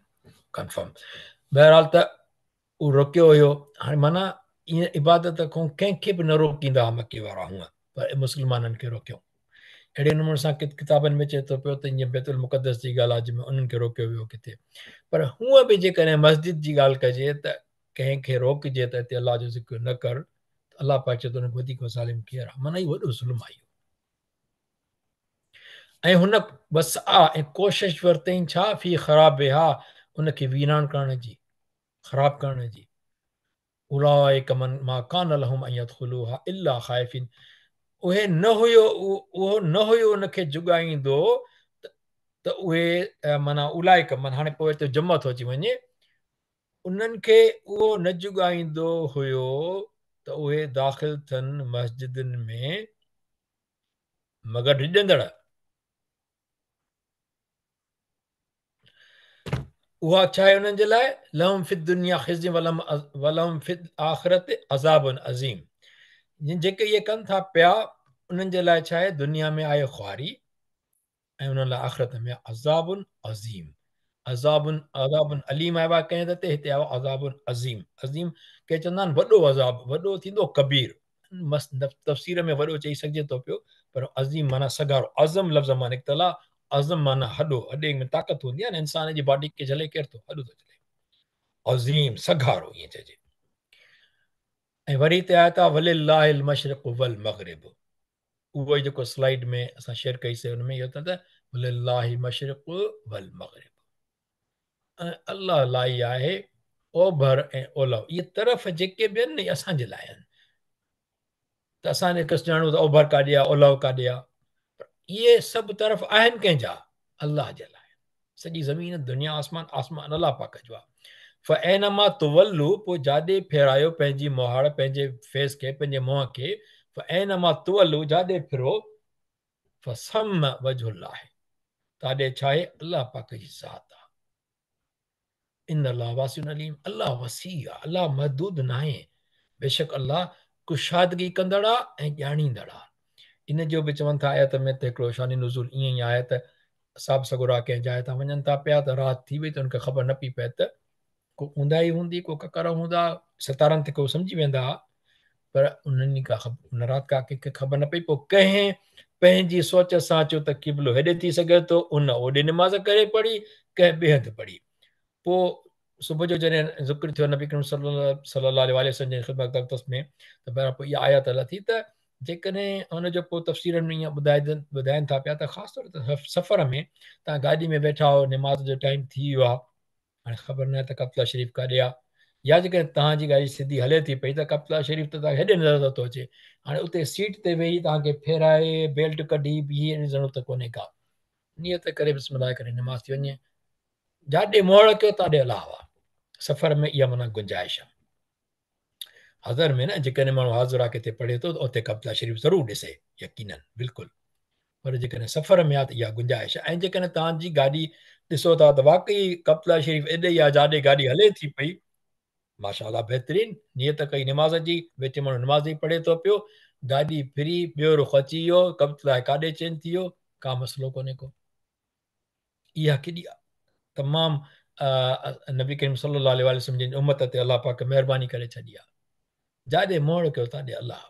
ڪنفرم بهرحال ته اهو روڪيو هيو هاڻي معنيٰ ائين عبادت کان ڪنهن کي به نه روڪيندا هئا مڪي وارا هونء پر مسلمانن کي روڪيو اهڙي نموني سان ڪتابن ۾ چئي ٿو پيو ته ائين بيت المقدس جي ڳالهه آهي جنهن ۾ انهن کي روڪيو ويو ڪٿي پر هونء به جيڪڏهن مسجد جي ڳالهه ڪجي ته ڪنهن کي روڪجي ته هتي الله جو ذڪر نه ڪر ته الله پاڪ چئي ٿو ان کان وڌيڪ ظالم ڪير آهي معنيٰ هي وڏو ظلم آهي ۽ هن وسعيٰ ۽ ڪوشش ورتائين ڇا في خرابها ان کي ويران ڪرڻ جي، خراب ڪرڻ جي. اولئک ما ڪان لهم ان يدخلوها الا خائفين اهي نه هيو اهو نه هيو ان کي جڳائيندو ته اهي معنيٰ اولئک معنيٰ هاڻي پوء هتي جمع ٿو اچي وڃي انهن کي اهو نه جڳائيندو هيو ته اهي داخل ٿين مسجدن ۾ مگر ڊڄندڙ. اها ڇا آهي انهن جي لاء؟ لهم في الدنيا خزي ولهم في الآخرة عذاب عظيم جيڪي اهي ڪن ٿا پيا انهن جي لاء ڇا آهي؟ دنيا ۾ آهي خواري ۽ انهن لاء آخرت ۾ عذاب عظيم عذاب عذاب اليم آيو آهي ڪنهن هنڌ تي هتي آيو عذاب عظيم عظيم ڪي چوندا آهن وڏو عذاب وڏو ٿيندو ڪبير تفسير ۾ وڏو چئي سگهجي ٿو پيو پر عظيم معنيٰ سگهارو عظم لفظ مان نڪتل آهي عظم معنيٰ هڏو هڏي ۾ طاقت هوندي آهي نه انسان جي باڊي کي جهلي ڪير ٿو هڏو ٿو جهلي عظيم سگهارو ائين چئجي ۽ وري هتي آيت آهي ولله المشرق والمغرب اهو ئي جيڪو سلائيڊ ۾ اسان شيئر ڪئي سي ان ۾ اهو ته ولله المشرق والمغرب ۽ الله لاء ئي آهي اوڀر ۽ اولهه. اهي طرف جيڪي به آهن نه اهي اسان جي لاء آهن ته اسان کي ڄاڻون ته اوڀر ڪاڏي آهي اولهه ڪاڏي آهي پر اهي سڀ طرف آهن ڪنهن جا؟ الله جي لاء. سڄي زمين دنيا آسمان آسمان الله پاڪ جو آهي. فاينما تولوا پوء جاڏي ڦيرايو پنهنجي مهاڙ پنهنجي فيس کي پنهنجي منهن کي فاينما تولوا جاڏي ڦرو فثم وجه الله تاڏي ڇا آهي الله پاڪ جي ذات آهي ان الله واسع عليم الله وسيع آهي الله محدود ناهي بيشڪ الله ڪشادگي ڪندڙ آهي ۽ ڄاڻيندڙ آهي ان جو به چون ٿا آيت ۾ ته هڪڙو شان نزول ائين ئي آهي ته اصحاب سڳورا ڪنهن جاء تان وڃن ٿا پيا ته رات ٿي وئي ته ان کي خبر نه پئي پئي ته ڪو اونداهي هوندي، ڪو ڪڪر هوندا، ستارن تي ڪو سمجهي ويندا ها، پر انهن ڪا ان رات ڪا ڪنهن کي خبر نه پئي، پوء ڪنهن پنهنجي سوچ سان چيو ته قبلو هيڏي ٿي سگهي ٿو، ان اوڏي نماز ڪري پڙهي، ڪنهن ٻئي هنڌ پڙهي. پوء صبح جو جڏهن ذڪر ٿيو نبي ڪريم صلي الله عليه وآله وسلم جي خدمت اقدس ۾ ته بهرحال پوء اها آيت لٿي ته جيڪڏهن ان جو پوء تفسيرن ۾ ائين ٻڌائن ٿا پيا ته خاص طور تي سفر ۾ توهان گاڏي ۾ ويٺا آهيو نماز جو ٽائيم ٿي ويو آهي هاڻي خبر ناهي ته ڪبتلا شريف ڪاڏي آ يا جيڪڏهن توهان جي گاڏي سڌي هلي ٿي پئي ته ڪبتلا شريف ته توهان کي هيڏي نظر ٿو اچي هاڻي اتي سيٽ تي ويهي توهان کي ڦيرائي بيلٽ ڪڍي بيهي ان جي ضرورت ڪونهي ڪا نيت ڪري بسم الله ڪري نماز ٿي وڃي جاڏي موڙ ڪيو تاڏي الله آ سفر ۾ اها معنيٰ گنجائش آ حضر ۾ نه جيڪڏهن ماڻهو حاضر آ ڪٿي پڙهي ٿو ته اتي ڪبتلا شريف ضرور ڏسي يقينن بلڪل پر جيڪڏهن سفر ۾ آ ته اها گنجائش آهي ۽ جيڪڏهن توهان جي گاڏي ڏسو ٿا ته واقعي ڪبتلا شريف ايڏي ئي آ جاڏي گاڏي هلي ٿي پئي ماشاء الله بهترين نيت ڪئي نماز جي وچ ماڻهو نماز ئي پڙهي ٿو پيو گاڏي ڦري ٻيو رخ اچي ويو ڪبتلا ڪاڏي چينج ٿي ويو ڪا مسئلو ڪونهي ڪو اها ڪيڏي تمام نبي ڪريم صلي الله عليه وسلم جي امت تي الله پاڪ مهرباني ڪري ڇڏي آ جاڏي موڙ ڪيو تاڏي الله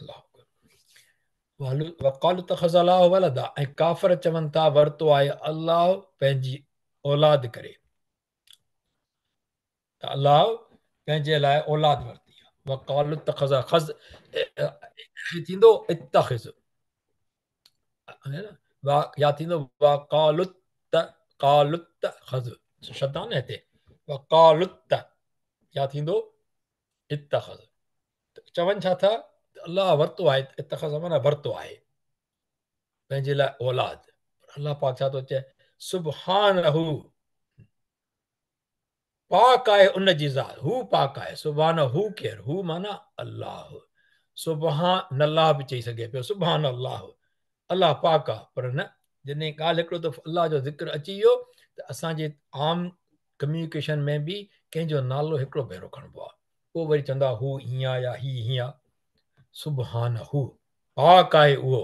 الله وقالوا اتخذ الله ولدا ۽ ڪافر چون ٿا ورتو آهي الله پنهنجي اولاد ڪري ته الله پنهنجي لاء اولاد ورتي آهي وقالوا اتخذ خز ٿيندو اتخذ يا ٿيندو وقالوا قالوا اتخذ شد آ نه هتي وقالوا يا ٿيندو اتخذ چون ڇا ٿا ته الله ورتو آهي اتخذ معنيٰ ورتو آهي پنهنجي لاء اولاد پر الله پاڪ ڇا ٿو چئي سبحانه پاڪ آهي ان جي ذات هو پاڪ آهي سبحانه هو ڪير هو معنيٰ الله سبحان الله به چئي سگهي پيو سبحان الله الله پاڪ آ پر نه جڏهن ڳالهه هڪڙو دفعو الله جو ذڪر اچي ويو ته اسان جي عام ڪميونيڪيشن ۾ به ڪنهن جو نالو هڪڙو ڀيرو کڻبو آ پوء وري چوندا هو هيئن آ يا هي هيئن آ سبحانه پاڪ آهي اهو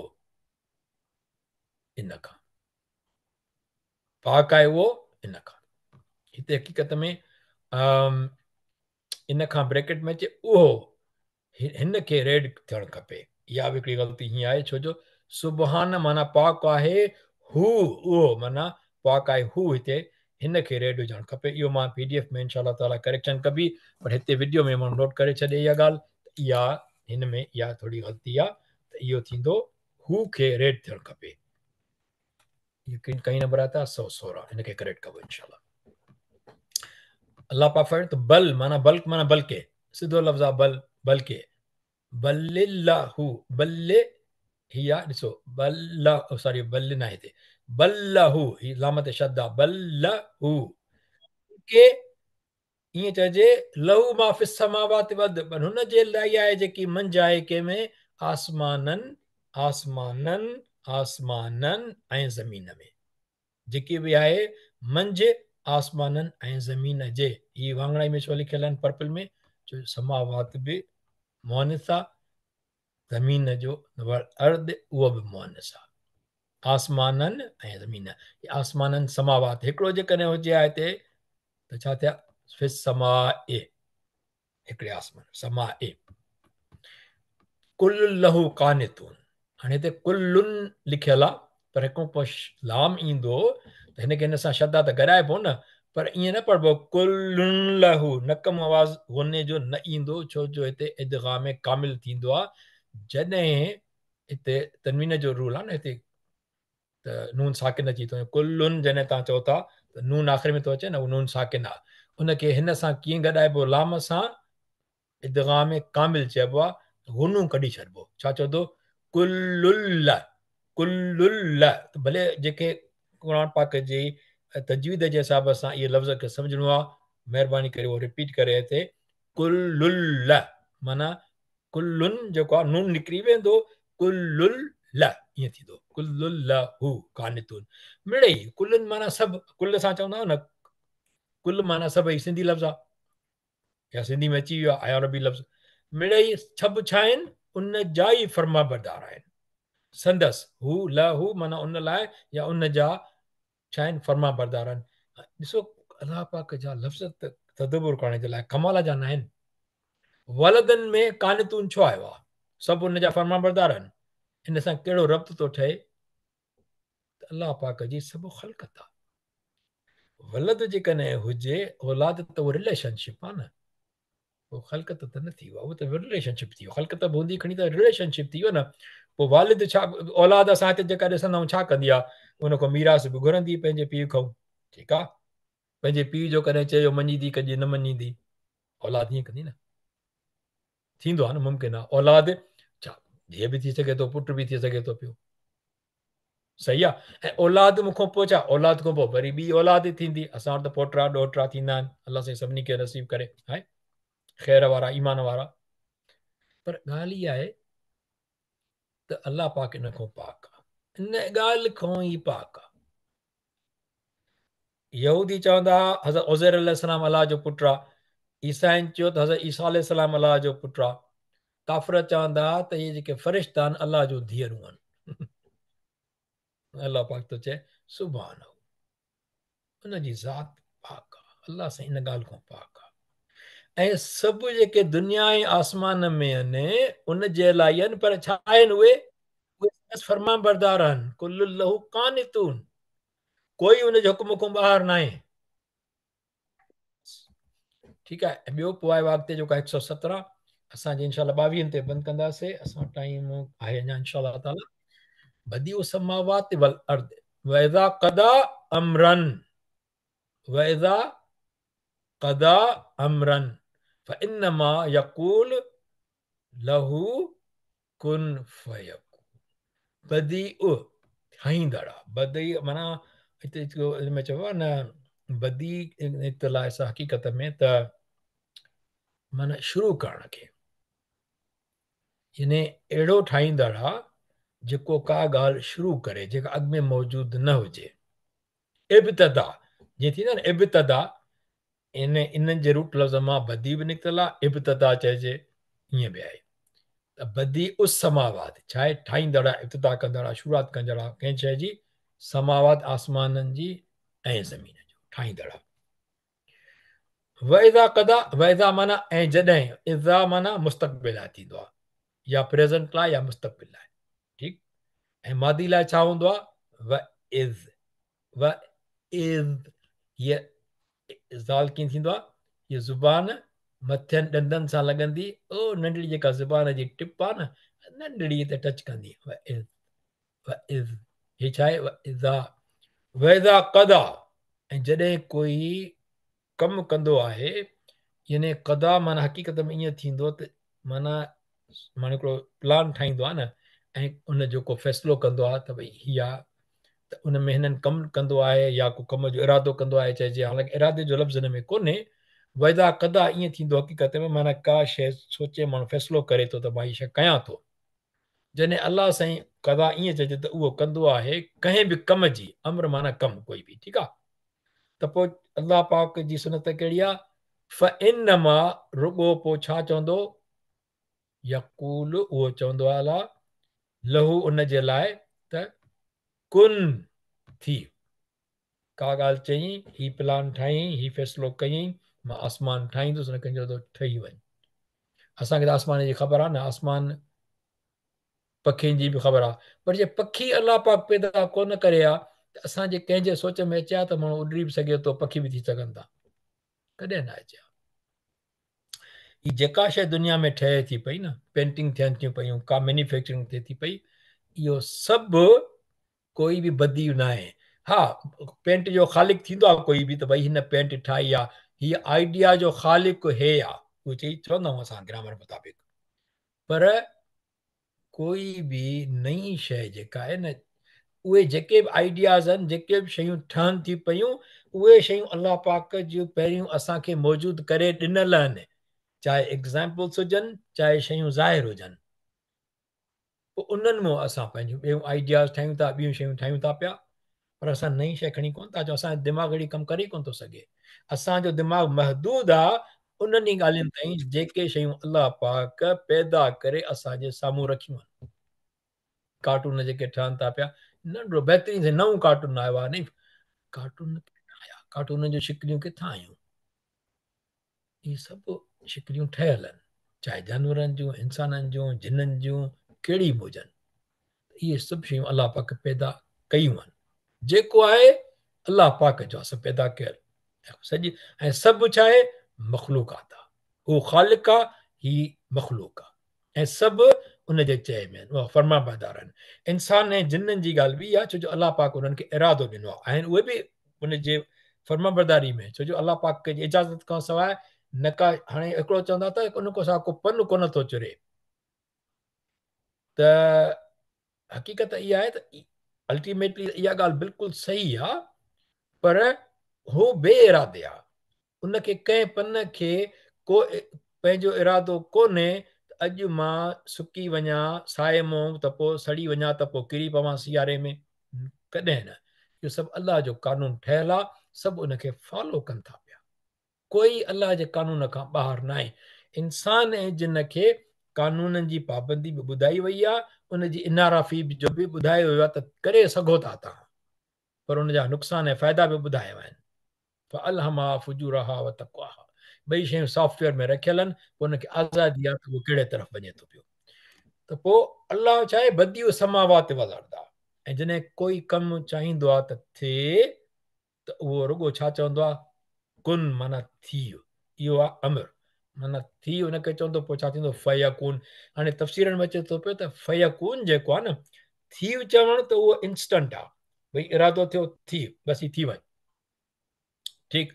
ان کان پاڪ آهي اهو ان کان هتي حقيقت ۾ ان کان بريڪٽ ۾ اچي اهو هن کي ريڊ ٿيڻ کپي. اها به هڪڙي غلطي هيئن آهي ڇو جو سبحان معنيٰ پاڪ آهي هو اهو معنيٰ پاڪ آهي هو هتي هن کي ريڊ هجڻ کپي اهو مان پي ڊي ايف ۾ انشاء الله تعالي ڪريڪشن ڪبي پر هتي وڊيو ۾ ماڻهو نوٽ ڪري ڇڏي اها ڳالهه ته اها هن ۾ اها ٿوري غلطي آهي ته اهو ٿيندو هو کي ريڊ ٿيڻ کپي. ڪئين نمبر آيت آهي 116 هن کي ڪريڪٽ ڪبو انشاء الله الله پاڪ فرمائي ته بل معنيٰ بلڪ معنيٰ بلڪه سڌو لفظ آ بل بلڪه بل الله بل هي آ ڏسو بل سوري بل نه هتي بل له هي لام تي شد آ بل له ڪي ائين چئجي له ما في السماوات والارض پر هن جي لاء ئي آهي جيڪي منجهه آهي ڪنهن ۾ آسمانن آسمانن آسمانن ۽ زمين ۾. جيڪي به آهي منجهه آسمانن ۽ زمين جي. هي واڱڻائي ۾ ڇو لکيل آهن پرپل ۾؟ ڇو جو سماوات به مؤنث آ، زمين جو ارض اهو به مؤنث آ. آسمانن ۽ زمين، هي آسمانن سماوات هڪڙو جيڪڏهن هجي ها هتي ته ڇا ٿيا؟ في السماء، هڪڙي آسمان سماء. ڪل له قانتون، هاڻي هتي ڪلن لکيل آ پر هڪ پوء لام ايندو ته هن کي هن سان شدا ته گڏائبو نه، پر ائين نه پڙهبو ڪلن له، نڪ مان آواز غني جو نه ايندو، ڇو جو هتي ادغام ڪامل ٿيندو آ جڏهن هتي تنوين جو رول آ نه هتي ته نون ساڪن اچي ٿو وڃي، ڪلن جڏهن توهان چئو ٿا ته نون آخر ۾ ٿو اچي نه، اهو نون ساڪن آ، ان کي هن سان ڪيئن گڏائبو لام سان، ادغام ڪامل چئبو آ، غنو ڪڍي ڇڏبو، ڇا چوندو ڪل ڪل، ته ڀلي جيڪي قرآن پاڪ جي تجويد جي حساب سان اهي لفظ کي سمجهڻو آ، مهرباني ڪري اهو رپيٽ ڪري هتي ڪل معنيٰ ڪلن جيڪو آ نون نڪري ويندو، ڪل ل ائين ٿيندو، ڪل له قانتون مڙئي، ڪلن معنيٰ سڀ، ڪل سان چوندا آهيو نه ڪل معنيٰ سڀئي، سنڌي لفظ آ يا سنڌي ۾ اچي ويو آ عربي لفظ، مڙئي سڀ ڇا آهن ان جا ئي فرمانبردار آهن، سندس، هو له معنيٰ ان لاء يا ان جا ڇا آهن فرمانبردار آهن. ڏسو الله پاڪ جا لفظ ته تدبر ڪرڻ جي لاء ڪمال جا ناهن. ولدن ۾ قانتون ڇو آيو آهي؟ سڀ ان جا فرمانبردار آهن. ان سان ڪهڙو ربط ٿو ٺهي ته الله پاڪ جي سڀ خلقت آهي. ولد جيڪڏهن هجي اولاد ته اهو رليشن شپ آهي نه، پوء خلقت ته نه ٿي ويو، اهو ته رليشن شپ ٿي ويو. خلقت به هوندي کڻي ته رليشن شپ ٿي ويو نه. پوء والد ڇا اولاد اسان هتي جيڪا ڏسندا آهيون ڇا ڪندي آهي؟ ان کان ميراث به گهرندي پنهنجي پيء کان، ٺيڪ آهي، پنهنجي پيء جو ڪڏهن چيو مڃيندي ڪڏهن نه مڃيندي، اولاد ائين ڪندي نه، ٿيندو آهي نه، ممڪن آهي اولاد ڇا ڌيء به ٿي سگهي ٿو پٽ به ٿي سگهي ٿو پيو، صحيح آهي. ۽ اولاد مون کان پوء ڇا اولاد کان پوء وري ٻي اولاد ٿيندي، اسان وٽ ته پوٽرا ڏوهٽرا ٿيندا آهن، الله سائين سڀني کي نصيب ڪري هاء خير وارا ايمان وارا. پر ڳالهه اها آهي ته الله پاڪ ان کان پاڪ آهي، ان ڳالهه کان ئي پاڪ آهي. يهودي چوندا ها حضرت عزير عليه السلام الله جو پٽ آ، عيسائين چيو ته حضرت عيسيٰ عليه السلام الله جو پٽ آ، ڪافر چوندا ها ته اهي جيڪي فرشتا آهن الله جون ڌيئرون آهن. الله پاڪ ٿو چئي سبحانه، ان جي ذات پاڪ آ، الله سائين ان ڳالهه کان پاڪ آ. ۽ سڀ جيڪي دنيا ۽ آسمان ۾ آهن ان جي لاء آهن، پر ڇا آهن اهي؟ اهي سندس فرمانبردار آهن، ڪل له قانتون، ڪوئي ان جي حڪم کان ٻاهر ناهي. ٺيڪ آهي. ۽ ٻيو پوء آيو اڳتي جيڪو هڪ سؤ سترهن، اسان جي انشاء الله ٻاويهن تي بند ڪنداسي، اسان ٽائيم آهي اڃا انشاء الله تعالي. بديع السماوات والارض واذا قضا امرا، واذا قضا امرا فانما يقول له ڪن فيڪون. بديع ٺاهيندڙ آ، بديع معنيٰ هتي ان ۾ چئبو آ نه بديع اصطلاح سان حقيقت ۾ ته معنيٰ شروع ڪرڻ کي، يعني اهڙو ٺاهيندڙ آ جيڪو ڪا ڳالهه شروع ڪري جيڪا اڳ ۾ موجود نه هجي. ابتدا جيئن ٿيندو آ نه ابتدا، ان انهن جي روٽ لفظ مان بديع به نڪتل آ، ابتدا چئجي ائين به آهي ته بديع السماوات ڇا آهي؟ ٺاهيندڙ آ، ابتدا ڪندڙ آ، شروعات ڪندڙ آ ڪنهن شيء جي، سماوات آسمانن جي ۽ زمين جو ٺاهيندڙ آ. واذا قضا، واذا معنيٰ ۽ جڏهن، اذا معنيٰ مستقبل لاء ٿيندو آ يا پريزنٽ لاء يا مستقبل لاء، ٺيڪ، ۽ ماضي لاء ڇا هوندو آ؟ واذ، واذ، هيء ذال ڪيئن ٿيندو آ؟ هيء زبان مٿين ڏندن سان لڳندي، او ننڍڙي جيڪا زبان جي ٽپ آ نه، ننڍڙي تي ٽچ ڪندي، واذ، واذ، هي ڇا آهي؟ واذا، واذا قضا، ۽ جڏهن ڪوئي ڪم ڪندو آهي، يعني قضا معنيٰ حقيقت ۾ ائين ٿيندو ته معنيٰ ماڻهو هڪڙو پلان ٺاهيندو آهي نه ۽ ان جو ڪو فيصلو ڪندو آهي ته ڀئي هي آ ته ان ۾ هنن ڪم ڪندو آهي يا ڪو ڪم جو ارادو ڪندو آهي چئجي، حالانڪه ارادي جو لفظ هن ۾ ڪونهي. واذا قضا ائين ٿيندو حقيقت ۾ معنيٰ ڪا شيء سوچي ماڻهو فيصلو ڪري ٿو ته مان هي شيء ڪيان ٿو. جڏهن الله سائين قضا ائين چئجي ته اهو ڪندو آهي ڪنهن به ڪم جي، امر معنيٰ ڪم ڪوئي به، ٺيڪ آ، ته پوء الله پاڪ جي سنت ڪهڙي آ؟ فانما رڳو پوء ڇا چوندو؟ يقول اهو چوندو آ الله له ان جي لاء ته ڪن ٿي. ڪا ڳالهه چيائين، هي پلان ٺاهيائين، هي فيصلو ڪيائين، مان آسمان ٺاهيندس، ان کي چوندو ٺهي وڃ. اسان کي ته آسمان جي خبر آهي نه، آسمان پکين جي به خبر آهي، پر جي پکي الله پاڪ پيدا ڪونه ڪري ها ته اسان جي ڪنهن جي سوچ ۾ اچي ها ته ماڻهو اڏري به سگهي ٿو، پکي به ٿي سگهن ٿا، ڪڏهن نه اچي ها. هي جيڪا شيء دنيا ۾ ٺهي ٿي پئي نه، پينٽنگ ٿين ٿيون پيون، ڪا مينيفيڪچرنگ ٿئي ٿي پئي، اهو سڀ ڪوئي به بديع ناهي. ها پينٽ جو خالق ٿيندو آ ڪوئي به ته ڀئي هن پينٽ ٺاهي آ، هي آئيڊيا جو خالق هي آ، اهو چئي چوندا آهيون اسان گرامر مطابق. پر ڪوئي به نئين شيء جيڪا آهي نه، اهي جيڪي به آئيڊياز آهن، جيڪي به شيون ٺهن ٿيون پيون، اهي شيون الله پاڪ جون پهريون اسان کي موجود ڪري ڏنل آهن، چاهي ايگزامپلس هجن، چاهي شيون ظاهر هجن. پوء انهن مان اسان پنهنجون ٻيون آئيڊياز ٺاهيون ٿا، ٻيون شيون ٺاهيون ٿا پيا، پر اسان نئين شيء کڻي ڪونه ٿا اچون، اسان جو دماغ اهڙي ڪم ڪري ئي ڪونه ٿو سگهي. اسان جو دماغ محدود آ انهن ئي ڳالهين تائين جيڪي شيون الله پاڪ پيدا ڪري اسان جي سامهون رکيون آهن. ڪارٽون جيڪي ٺهن ٿا پيا، ننڍڙو بهترين سائين نئون ڪارٽون آيو آ، نئين ڪارٽون ڪٿان آيا، ڪارٽونن جون شڪليون ڪٿان آيون؟ اهي سڀ شڪليون ٺهيل آهن، چاهي جانورن جون، انسانن جون، جنن جون، ڪهڙي به هجن، اهي سڀ شيون الله پاڪ پيدا ڪيون آهن. جيڪو آهي الله پاڪ جو آهي، سڀ پيدا ڪيل سڄي ۽ سڀ ڇا آهي؟ مخلوقات آهي. هو خالق آهي، هي مخلوق آهي ۽ سڀ ان جي چئي ۾ آهن، اها فرمانبردار آهن. انسان ۽ جنن جي ڳالهه ٻي آهي، ڇو جو الله پاڪ انهن کي ارادو ڏنو آهي، آهن اهي به ان جي فرمانبرداري ۾، ڇو جو الله پاڪ جي اجازت کان سواء نه ڪا، هاڻي هڪڙو چوندا ته ان کان سواء ڪو پن ڪونه ٿو چري، ته حقيقت اها آهي ته الٽيميٽلي اها ڳالهه بلڪل صحيح آهي، پر هو بي ارادي آهي، ان کي ڪنهن پن کي ڪو پنهنجو ارادو ڪونهي ته اڄ مان سڪي وڃان سائي مون ته پوء سڙي وڃان ته پوء ڪري پوان سياري ۾، ڪڏهن نه. اهو سڀ الله جو قانون ٺهيل آهي، سڀ ان کي فالو ڪن ٿا پيا. ڪوئي الله جي قانون کان ٻاهر ناهي. انسان ۽ جن کي قانونن جي پابندي به ٻڌائي وئي آهي، ان جي انحرافي جو به ٻڌايو ويو آهي ته ڪري سگهو ٿا توهان، پر ان جا نقصان ۽ فائدا به ٻڌايا ويا آهن. فالهمها فجورها وتقواها ٻئي شيون سافٽ ويئر ۾ رکيل آهن، پوء ان کي آزادي آهي ته اهو ڪهڙي طرف وڃي ٿو پيو. ته پوء الله ڇا آهي؟ بديع السماوات والارض آهي ۽ جڏهن ڪوئي ڪم چاهيندو آهي ته ٿئي ته اهو رڳو ڇا چوندو آهي؟ ڪن معنيٰ ٿي، اهو آهي امر معنيٰ ٿي ان کي چوندو، پوء ڇا ٿيندو؟ فيڪون. هاڻي تفسيرن ۾ اچي ٿو پيو ته فيڪون جيڪو آهي نه، ٿي چوڻ ته اهو انسٽنٽ آهي، ڀئي ارادو ٿيو ٿي، بس هي ٿي وڃ، ٺيڪ،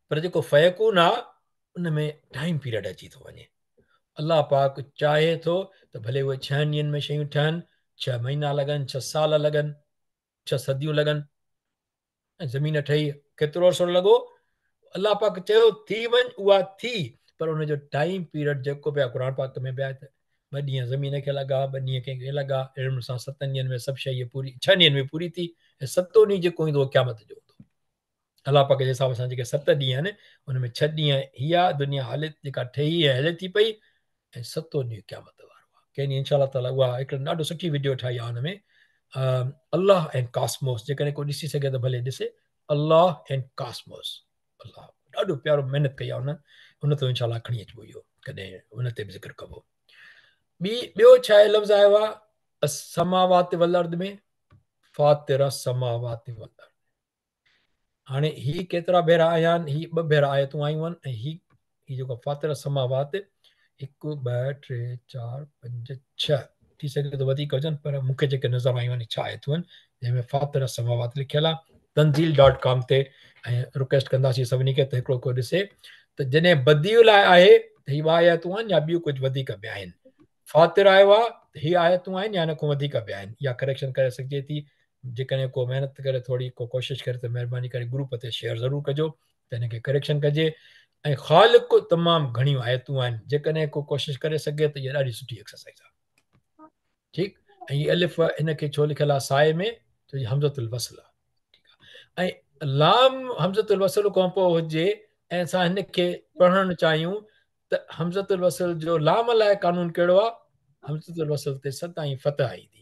پر جيڪو فيڪون آ ان ۾ ٽائيم پيريڊ اچي ٿو وڃي. الله پاڪ چاهي ٿو ته ڀلي اهي ڇهن ڏينهن ۾ شيون ٺهن، 6 مهينا لڳن، 6 سال لڳن، 6 صديون لڳن ۽ زمين ٺهي ڪيترو عرصو لڳو، الله پاڪ چيو ٿي وڃ اها ٿي، پر ان جو ٽائيم پيريڊ جيڪو به آ قرآن پاڪ ۾ به آهي ته 2 ڏينهن زمين کي لڳا، 2 ڏينهن ڪنهن کي لڳا، اهڙي سان 7 ڏينهن ۾ سڀ شيء پوري، 6 ڏينهن ۾ پوري ٿي ۽ ستون ڏينهن جيڪو ايندو اهو قيامت جو هوندو. الله پاڪ جي حساب سان جيڪي 7 ڏينهن آهن ان ۾ 6 ڏينهن هي آ دنيا حالت جيڪا ٺهي ۽ هلي ٿي پئي ۽ ستون ڏينهن قيامت وارو آ. ڪنهن ڏينهن انشاء الله تعالي اها هڪ ڏاڍو سٺي وڊيو ٺاهي آ ان ۾ الله اينڊ ڪاسموس، جيڪڏهن ڪو ڏسي سگهي ته ڀلي ڏسي، الله اينڊ ڪاسموس، الله ڏاڍو پيارو محنت ڪئي آ ان، ان تي انشاء الله کڻي اچبو اهو ڪڏهن ان تي به ذڪر ڪبو. ٻيو ڇا آهي لفظ آيو آ السماوات والارض ۾ فاطر السماوات والارض. هاڻي هي ڪيترا ڀيرا آيا آهن؟ هي 2 ڀيرا آيتون آيون آهن ۽ هي جيڪو فاطر السماوات 1 2 3 4 5 6 ٿي سگهي ٿو وڌيڪ هجن، پر مون کي جيڪي نظر آيون آهن 6 آيتون آهن جنهن ۾ فاطر السماوات لکيل آهي. تنزيل ڊاٽ ڪام تي ۽ رڪويسٽ ڪنداسين سڀني کي ته هڪڙو ڪو ڏسي ته جڏهن بديع لاء آهي ته هي 2 آيتون آهن يا ٻيون ڪجهه وڌيڪ به آهن. فاطر آيو آهي ته هي آيتون آهن يا ان کان وڌيڪ به آهن، اها ڪريڪشن ڪري سگهجي ٿي. جيڪڏهن ڪو محنت ڪري ٿوري ڪو ڪوشش ڪري ته مهرباني ڪري گروپ تي شيئر ضرور ڪجو ته هن کي ڪريڪشن ڪجي. ۽ خالق تمام گهڻيون آيتون آهن، جيڪڏهن ڪو ڪوشش ڪري سگهي ته اها ڏاڍي سٺي ايڪسرسائز آهي. ٺيڪ، ۽ هي الف هن کي ڇو لکيل آهي سائي ۾؟ ڇو جي همزة الوصل آهي. ٺيڪ آهي. ۽ لام همزة الوصل کان پوء هجي ۽ اسان هن کي پڙهڻ چاهيون ته همزة الوصل جو لام لاء قانون ڪهڙو آهي؟ همزة الوصل تي سدائين فتح ايندي.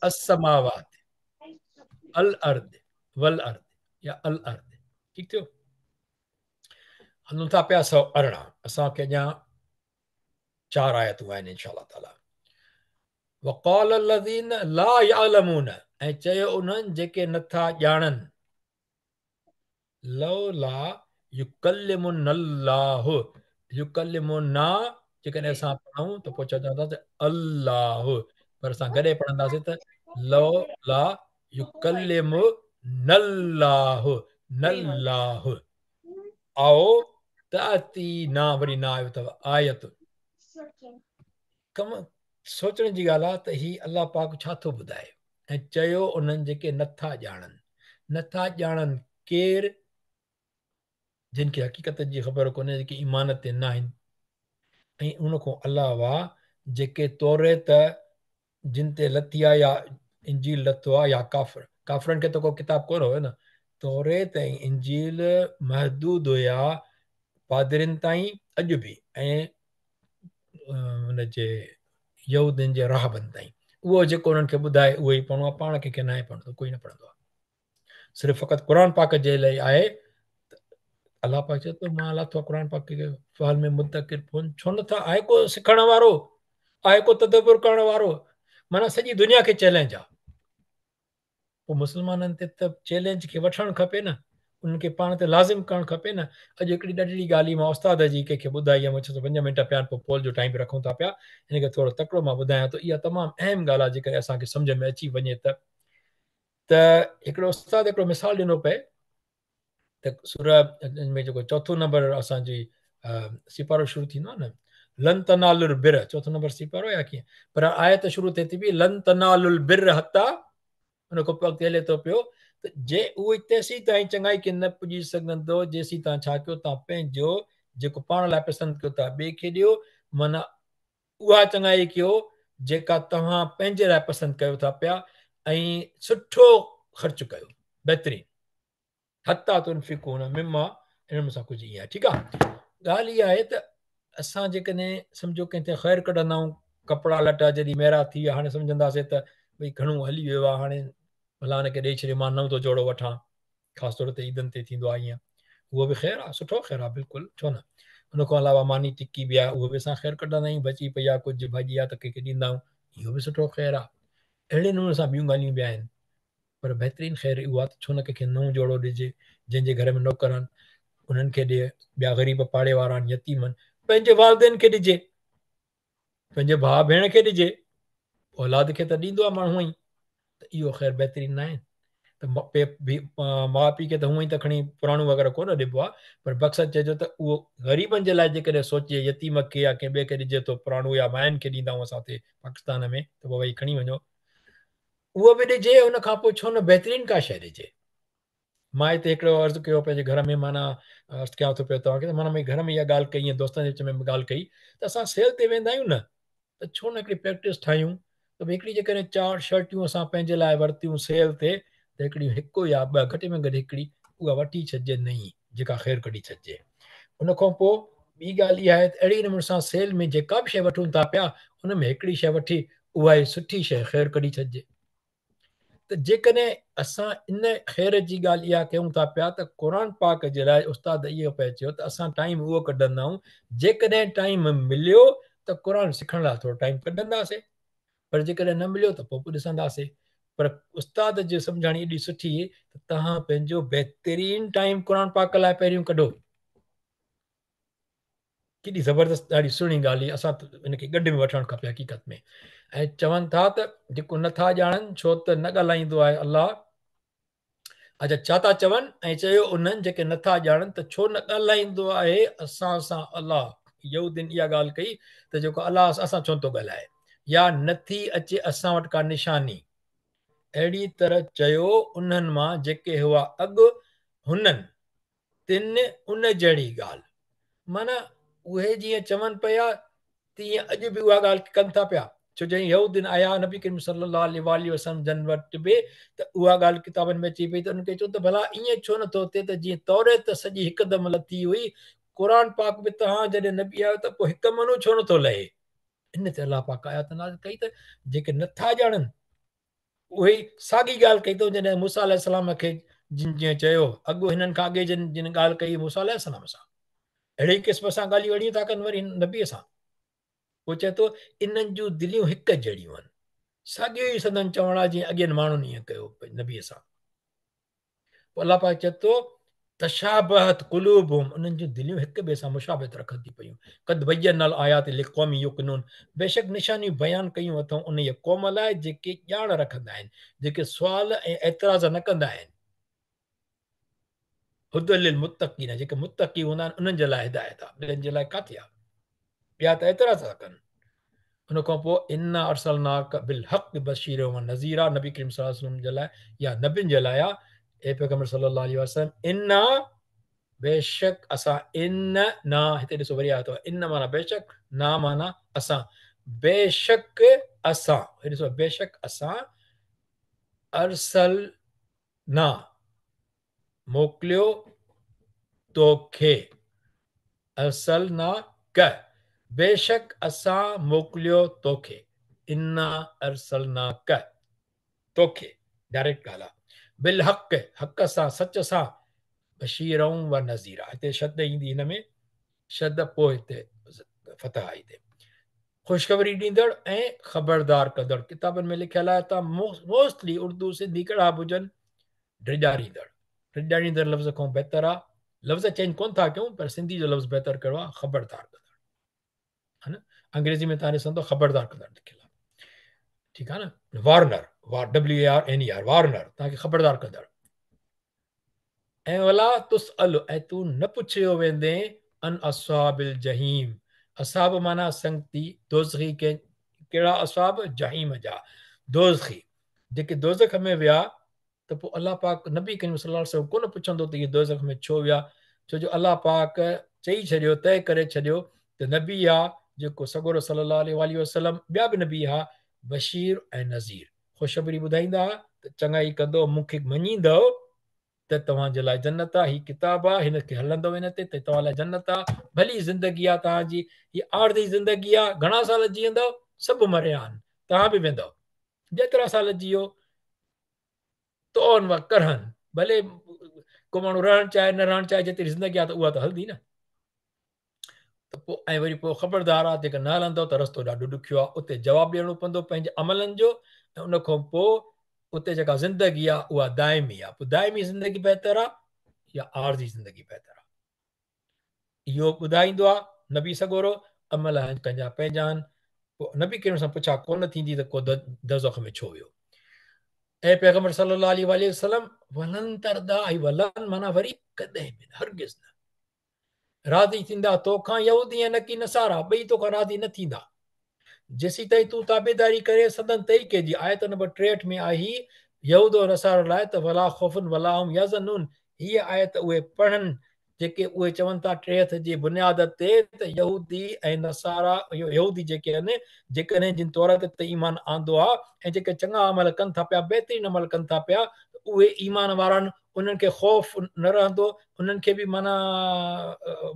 السماوات الارض والارض يا الارض. ٺيڪ ٿيو. هلون ٿا پيا 118. اسان کي اڃا 4 آيتون آهن انشاء الله تعالي. وقال الذين لا يعلمون ۽ چيو انهن جيڪي نٿا ڄاڻن، لولا يڪلمنا الله، يڪلمنا جيڪڏهن اسان پڙهون ته پوء چونداسين الله، پر اسان گڏي پڙهنداسين ته لولا يڪلمنا الله، نالله او تاتينا، وري نا آيو اٿو آيت. ڪم سوچڻ جي ڳالهه آهي ته هي الله پاڪ ڇا ٿو ٻڌائي؟ ۽ چيو انهن جيڪي نٿا ڄاڻن. نٿا ڄاڻن ڪير؟ جن کي حقيقت جي خبر ڪونهي، جيڪي ايمان تي ناهن. ۽ ان کان علاوه جيڪي توريت جن تي لٿي آهي يا انجيل لٿو آهي يا ڪافر، ڪافرن کي ته ڪو ڪتاب ڪونه هيو نه. توريت ۽ انجيل محدود هيا پادرين تائين اڄ به ۽ ان جي يهودين جي راهبن تائين. اهو جيڪو انهن کي ٻڌائي اهو ئي پڙهڻو آهي، پاڻ ڪنهن کي ناهي پڙهڻو، ڪوئي نه پڙهندو آهي. صرف فقط قرآن پاڪ جي لاء آهي. الله پاڪ چئي ٿو مان لاٿو قرآن پاڪ کي فهل من مدڪر، فون ڇو نٿا؟ آهي ڪو سکڻ وارو؟ آهي ڪو تدبر ڪرڻ وارو؟ معنيٰ سڄي دنيا کي چئلينج آهي. پوء مسلمانن تي ته چئلينج کي وٺڻ کپي نه، انهن کي پاڻ تي لازم ڪرڻ کپي نه. اڄ هڪڙي ڏڍڙي ڳالهه مان استاد جي ڪنهن کي ٻڌائي هئم، 605 منٽ پيا آهن، پوء پول جو ٽائيم به رکون ٿا پيا، هن کي ٿورو تڪڙو مان ٻڌايان ٿو. اها تمام اهم ڳالهه آهي جيڪڏهن اسان کي سمجهه ۾ اچي وڃي ته. ته هڪڙو استاد هڪڙو مثال ڏنو پئي ته سورة ۾ جيڪو چوٿون نمبر اسان جي سيپارو شروع ٿيندو آهي نه، لن تنالوا البر، چوٿون نمبر سيپارو يا ڪيئن، پر آيت شروع ٿئي ٿي پئي لن تنالوا البر حتي، ان کان پوء اڳتي هلي ٿو پيو ته جي اهي تيسين تائين چڱائي کي نه پڄي سگهندو جيسين تان ڇا ڪيو، تان پنهنجو جيڪو پاڻ لاء پسند ڪيو ٿا ٻئي کي ڏيو، معنيٰ اها چڱائي ڪيو جيڪا توهان پنهنجي لاء پسند ڪيو ٿا پيا ۽ سٺو خرچ ڪيو بهترين، حتيٰ تنفقون مما، انهن سان ڪجهه ائين آهي. ٺيڪ آهي، ڳالهه اها آهي ته اسان جيڪڏهن سمجهو ڪنهن تي خير ڪڍندا آهيون، ڪپڙا لٽا جڏهن ميرا ٿي ويا هاڻي سمجهنداسين ته ڀئي گهڻو هلي ويو آهي هاڻي فلاڻي کي ڏيئي ڇڏيو مان نئون ٿو جوڙو وٺان، خاص طور تي عيدن تي ٿيندو آهي ائين، اهو به خير آهي، سٺو خير آهي بلڪل ڇو نه. ان کان علاوه ماني ٽڪي به آهي اهو به اسان خير ڪڍندا آهيون، بچي پئي آهي ڪجهه ڀاڄي آهي ته ڪنهن کي ڏيندا آهيون، اهو به سٺو خير آهي. اهڙي نموني سان ٻيون ڳالهيون به آهن، پر بهترين خير اهو آهي ته ڇو نه ڪنهن کي نئون جوڙو ڏجي، جنهن جي گهر ۾ نوڪر آهن انهن کي ڏي، ٻيا غريب پاڙي وارا آهن يتيم آهن، پنهنجي والدين کي ڏجي، پنهنجي ڀاء ڀيڻ کي ڏجي، اولاد کي ته ڏيندو آهي ماڻهو ئي، ته اهو خير بهترين ناهي ته ماء پيء کي ته هونئن ئي ته کڻي پراڻو وغيره ڪونه ڏبو آهي، پر مقصد چئجو ته اهو غريبن جي لاء جيڪڏهن سوچجي يتيم کي يا ڪنهن ٻئي کي ڏجي ٿو پراڻو يا ماين کي ڏيندا آهيون اسان هتي پاڪستان ۾ ته بابا هي کڻي وڃو، اهو به ڏجي، ان کان پوء ڇو نه بهترين ڪا شيء ڏجي. مان هتي هڪڙو عرض ڪيو پنهنجي گهر ۾ معنيٰ عرض ڪيان ٿو پيو توهان کي ته معنيٰ منهنجي گهر ۾ اها ڳالهه ڪئي ۽ دوستن جي وچ ۾ به ڳالهه ڪئي ته اسان سيل تي ويندا آهيون نه ته ڇو نه هڪڙي پريڪٽس ٺاهيون ته ڀئي هڪڙي جيڪڏهن 4 شرٽيون اسان پنهنجي لاء ورتيون سيل تي ته هڪڙي هڪ يا ٻه گهٽ ۾ گهٽ هڪڙي اها وٺي ڇڏجي نئين جيڪا خير ڪڍي ڇڏجي. ان کان پوء ٻي ڳالهه اها آهي ته اهڙي نموني سان سيل ۾ جيڪا به شيء وٺون ٿا پيا ان ۾ هڪڙي شيء وٺي اها ئي سٺي شيء خير ڪڍي ڇڏجي. ته جيڪڏهن اسان ان خير جي ڳالهه اها ڪيون ٿا پيا ته قرآن پاڪ جي لاء استاد اهو پئي چيو ته اسان ٽائيم اهو ڪڍندا آهيون، جيڪڏهن ٽائيم مليو ته قرآن سکڻ لاء ٿورو ٽائيم ڪڍنداسين پر جيڪڏهن نه مليو ته پوء به ڏسنداسين. پر استاد جي سمجهاڻي ايڏي سٺي هئي ته توهان پنهنجو بهترين ٽائيم قرآن پاڪ لاء پهريون ڪڍو. ڪيڏي زبردست ڏاڍي سهڻي ڳالهه هئي، اسان ان کي ڳنڍ ۾ وٺڻ کپي حقيقت ۾. ۽ چون ٿا ته جيڪو نٿا ڄاڻن ڇو ته نه ڳالهائيندو آهي الله. اڇا ڇا ٿا چون؟ ۽ چيو انهن جيڪي نٿا ڄاڻن ته ڇو نه ڳالهائيندو آهي اسان سان الله. يهودين اها ڳالهه ڪئي ته جيڪو الله اسان سان ڇو نٿو ڳالهائي يا نٿي اچي اسان وٽ ڪا نشاني. اهڙي طرح چيو انهن مان جيڪي هئا اڳ هنن تن ان جهڙي ڳالهه. معنيٰ اهي جيئن چون پيا تيئن اڄ به اها ڳالهه ڪن ٿا پيا. ڇو جڏهن يهودين آيا نبي ڪريم صلي الله عليه واٰله وسلم جن وٽ به ته اها ڳالهه ڪتابن ۾ اچي پئي ته انهن کي چيو ته ڀلا ائين ڇو نٿو ٿئي ته جيئن توريت سڄي هڪدم لٿي هئي قرآن پاڪ به توهان جڏهن نبي آهيو ته پوء هڪ منو ڇو نٿو لهي؟ ان تي الله پاڪ آيات نازل ڪئي ته جيڪي نٿا ڄاڻن اهي ساڳي ڳالهه ڪئي اٿئون جڏهن موسيٰ عليه السلام کي جن جيئن چيو اڳ هنن کان اڳي جن جن ڳالهه ڪئي موسيٰ عليه السلام سان اهڙي قسم سان ڳالهيون اهڙيون ٿا ڪن وري نبي سان پوء چئي ٿو انهن جون دليون هڪ جهڙيون آهن ساڳيو ئي سندن چوڻ آهي جيئن اڳين ماڻهن ائين ڪيو نبي سان پوء الله پاڪ چئي ٿو تشابهت قلوبهم انهن جون دليون هڪ ٻئي سان مشابهت رکن ٿي پيون قد بينا الآيات لقوم يوقنون بيشڪ نشانيون بيان ڪيون اٿئون انهيء قوم لاء جيڪي ڄاڻ رکندا آهن جيڪي سوال ۽ اعتراض نه ڪندا آهن هدي للمتقين جيڪي متقي هوندا آهن انهن جي لاء هدايت آهي ٻين جي لاء ڪاٿي آهي ٻيا ته اعتراض ٿا ڪن. ان کان پوء انا ارسلناک بالحق بشيرا و نذيرا نبي ڪريم صلي الله عليه وسلم جي لاء يا نبين جي لاء آ اي پيغمبر صلي الله عليه وسلم انا بيشڪ اسان ان نا هتي ڏسو وري آيو اٿو ان معنيٰ بيشڪ نا معنيٰ اسان بيشڪ اسان هي ڏسو بيشڪ اسان ارسلنا موڪليو توکي ارسلناک بيشڪ اسان موڪليو توکي انا ارسلناک توکي ڊائريڪٽ ڳالهه آ بالحق حق سان سچ سان بشيرا و نذيرا هتي شد ايندي هن ۾ شد پوء هتي فتح آئي هتي خوشخبري ڏيندڙ ۽ خبردار ڪندڙ ڪتابن ۾ لکيل آهي ته موسٽلي اردو سنڌي ڪهڙا به هجن ڊيڄاريندڙ، ڊيڄاريندڙ لفظ کان بهتر آ، لفظ چينج ڪون ٿا ڪيون پر سنڌي جو لفظ بهتر ڪهڙو آ، خبردار ڪندڙ. ها نه انگريزي ۾ تهان ڏسندو خبردار ڪندڙ لکيل آ. ٺيڪ آ نه warner, war W A R N E R warner تهان کي خبردار ڪندڙ. ۽ ولا تسأل ۽ تون نه پڇيو ويندين عن اصحاب الجحيم اصحاب معنيٰ سنگتي دوزخي ڪهڙا اصحاب جحيم جا دوزخي جيڪي دوزخ ۾ ويا ته پوء الله پاڪ نبي ڪريم صلي الله عليه وسلم ڪونه پڇندو ته اهي دوزخ ۾ ڇو ويا ڇو جو الله پاڪ چئي ڇڏيو طئي ڪري ڇڏيو ته نبي آ جيڪو سڳورو صلي الله عليه واٰله وسلم ٻيا به نبي ها بشير ۽ نذير خوشخبري ٻڌائيندا ها ته چڱائي ڪندو مون کي مڃيندو ته توهان جي لاء جنت آ هي ڪتاب آ هن کي هلندو هن تي ته توهان لاء جنت آ ڀلي زندگي آ توهان جي هي عارضي زندگي آ گهڻا سال جيئندو سڀ مريا آهن توهان به ويندو جيترا سال جيئو طوعا و ڪرها ڀلي ڪو ماڻهو رهڻ چاهي نه رهڻ چاهي جيتري زندگي آهي ته اها ته هلندي نه ته پوء ۽ وري پوء خبردار آ جيڪر نه هلندو ته رستو ڏاڍو ڏکيو آ اتي جواب ڏيڻو پوندو پنهنجي عملن جو ۽ ان کان پوء اتي جيڪا زندگي آ اها دائمي آ پوء دائمي زندگي بهتر آ يا عارضي زندگي بهتر آ اهو ٻڌائيندو آ نبي سڳورو عمل آهن ڪنهن جا پنهنجا آهن پوء نبي ڪريم سان پڇا ڪونه ٿيندي ته ڪو دوزخ ۾ ڇو ويو اي پيغمبر صلي الله عليه واٰله وسلم ولن ترضيٰ ۽ ولن معنيٰ وري ڪڏهن به نه هرگز نه راضي ٿيندا توکان يهودي ۽ نڪي نصارا ٻئي توکان راضي نه ٿيندا جيسيتائين تون تابعداري ڪرين سندن طريقي جي، آيت نمبر 63 ۾ آهي يهود و نصارا لاء ته ولا خوف ولا هم يحزنون هيء آيت اهي پڙهن جيڪي اهي چون ٿا 63 جي بنياد تي ته يهودي ۽ نصارا يهودي جيڪي آهن جيڪڏهن جن تورات تي ايمان آندو آهي ۽ جيڪي چڱا عمل ڪن ٿا پيا بهترين عمل ڪن ٿا پيا ته اهي ايمان وارا آهن انهن کي خوف نه رهندو انهن کي به معنيٰ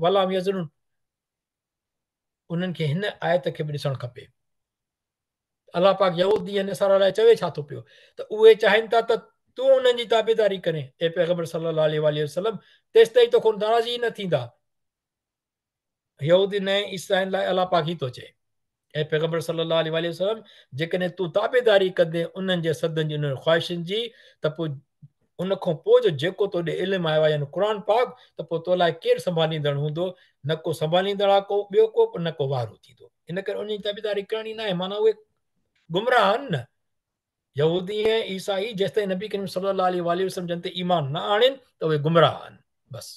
ولا هم يحزنون انهن کي هن آيت کي به ڏسڻ کپي. الله پاڪ يهودي ۽ نصارا لاء چوي ڇا ٿو پيو ته اهي چاهين ٿا ته تون انهن جي تابعداري ڪرين اي پيغمبر صلي الله عليه واٰله وسلم تيستائين توکان ناراضي نه ٿيندا يهودين ۽ عيسائين لاء الله پاڪ هي ٿو چئي اي پيغمبر صلي الله عليه واٰله وسلم جيڪڏهن تون تابعداري ڪندين انهن جي سڌن جي انهن خواهشن جي ته پوء ان کان پوء جو جيڪو تو ڏي علم آيو آهي يعني قرآن پاڪ ته پوء تو لاء ڪير سنڀاليندڙ هوندو نه ڪو سنڀاليندڙ آهي ڪو ٻيو ڪو نه ڪو وارو ٿيندو ان ڪري انهن جي تابعداري ڪرڻي ناهي معنيٰ اهي گمراهه آهن نه يهودي ۽ عيسائي جيستائين نبي ڪريم صلي الله عليه واٰله وسلم جن تي ايمان نه آڻين ته اهي گمراهه آهن بس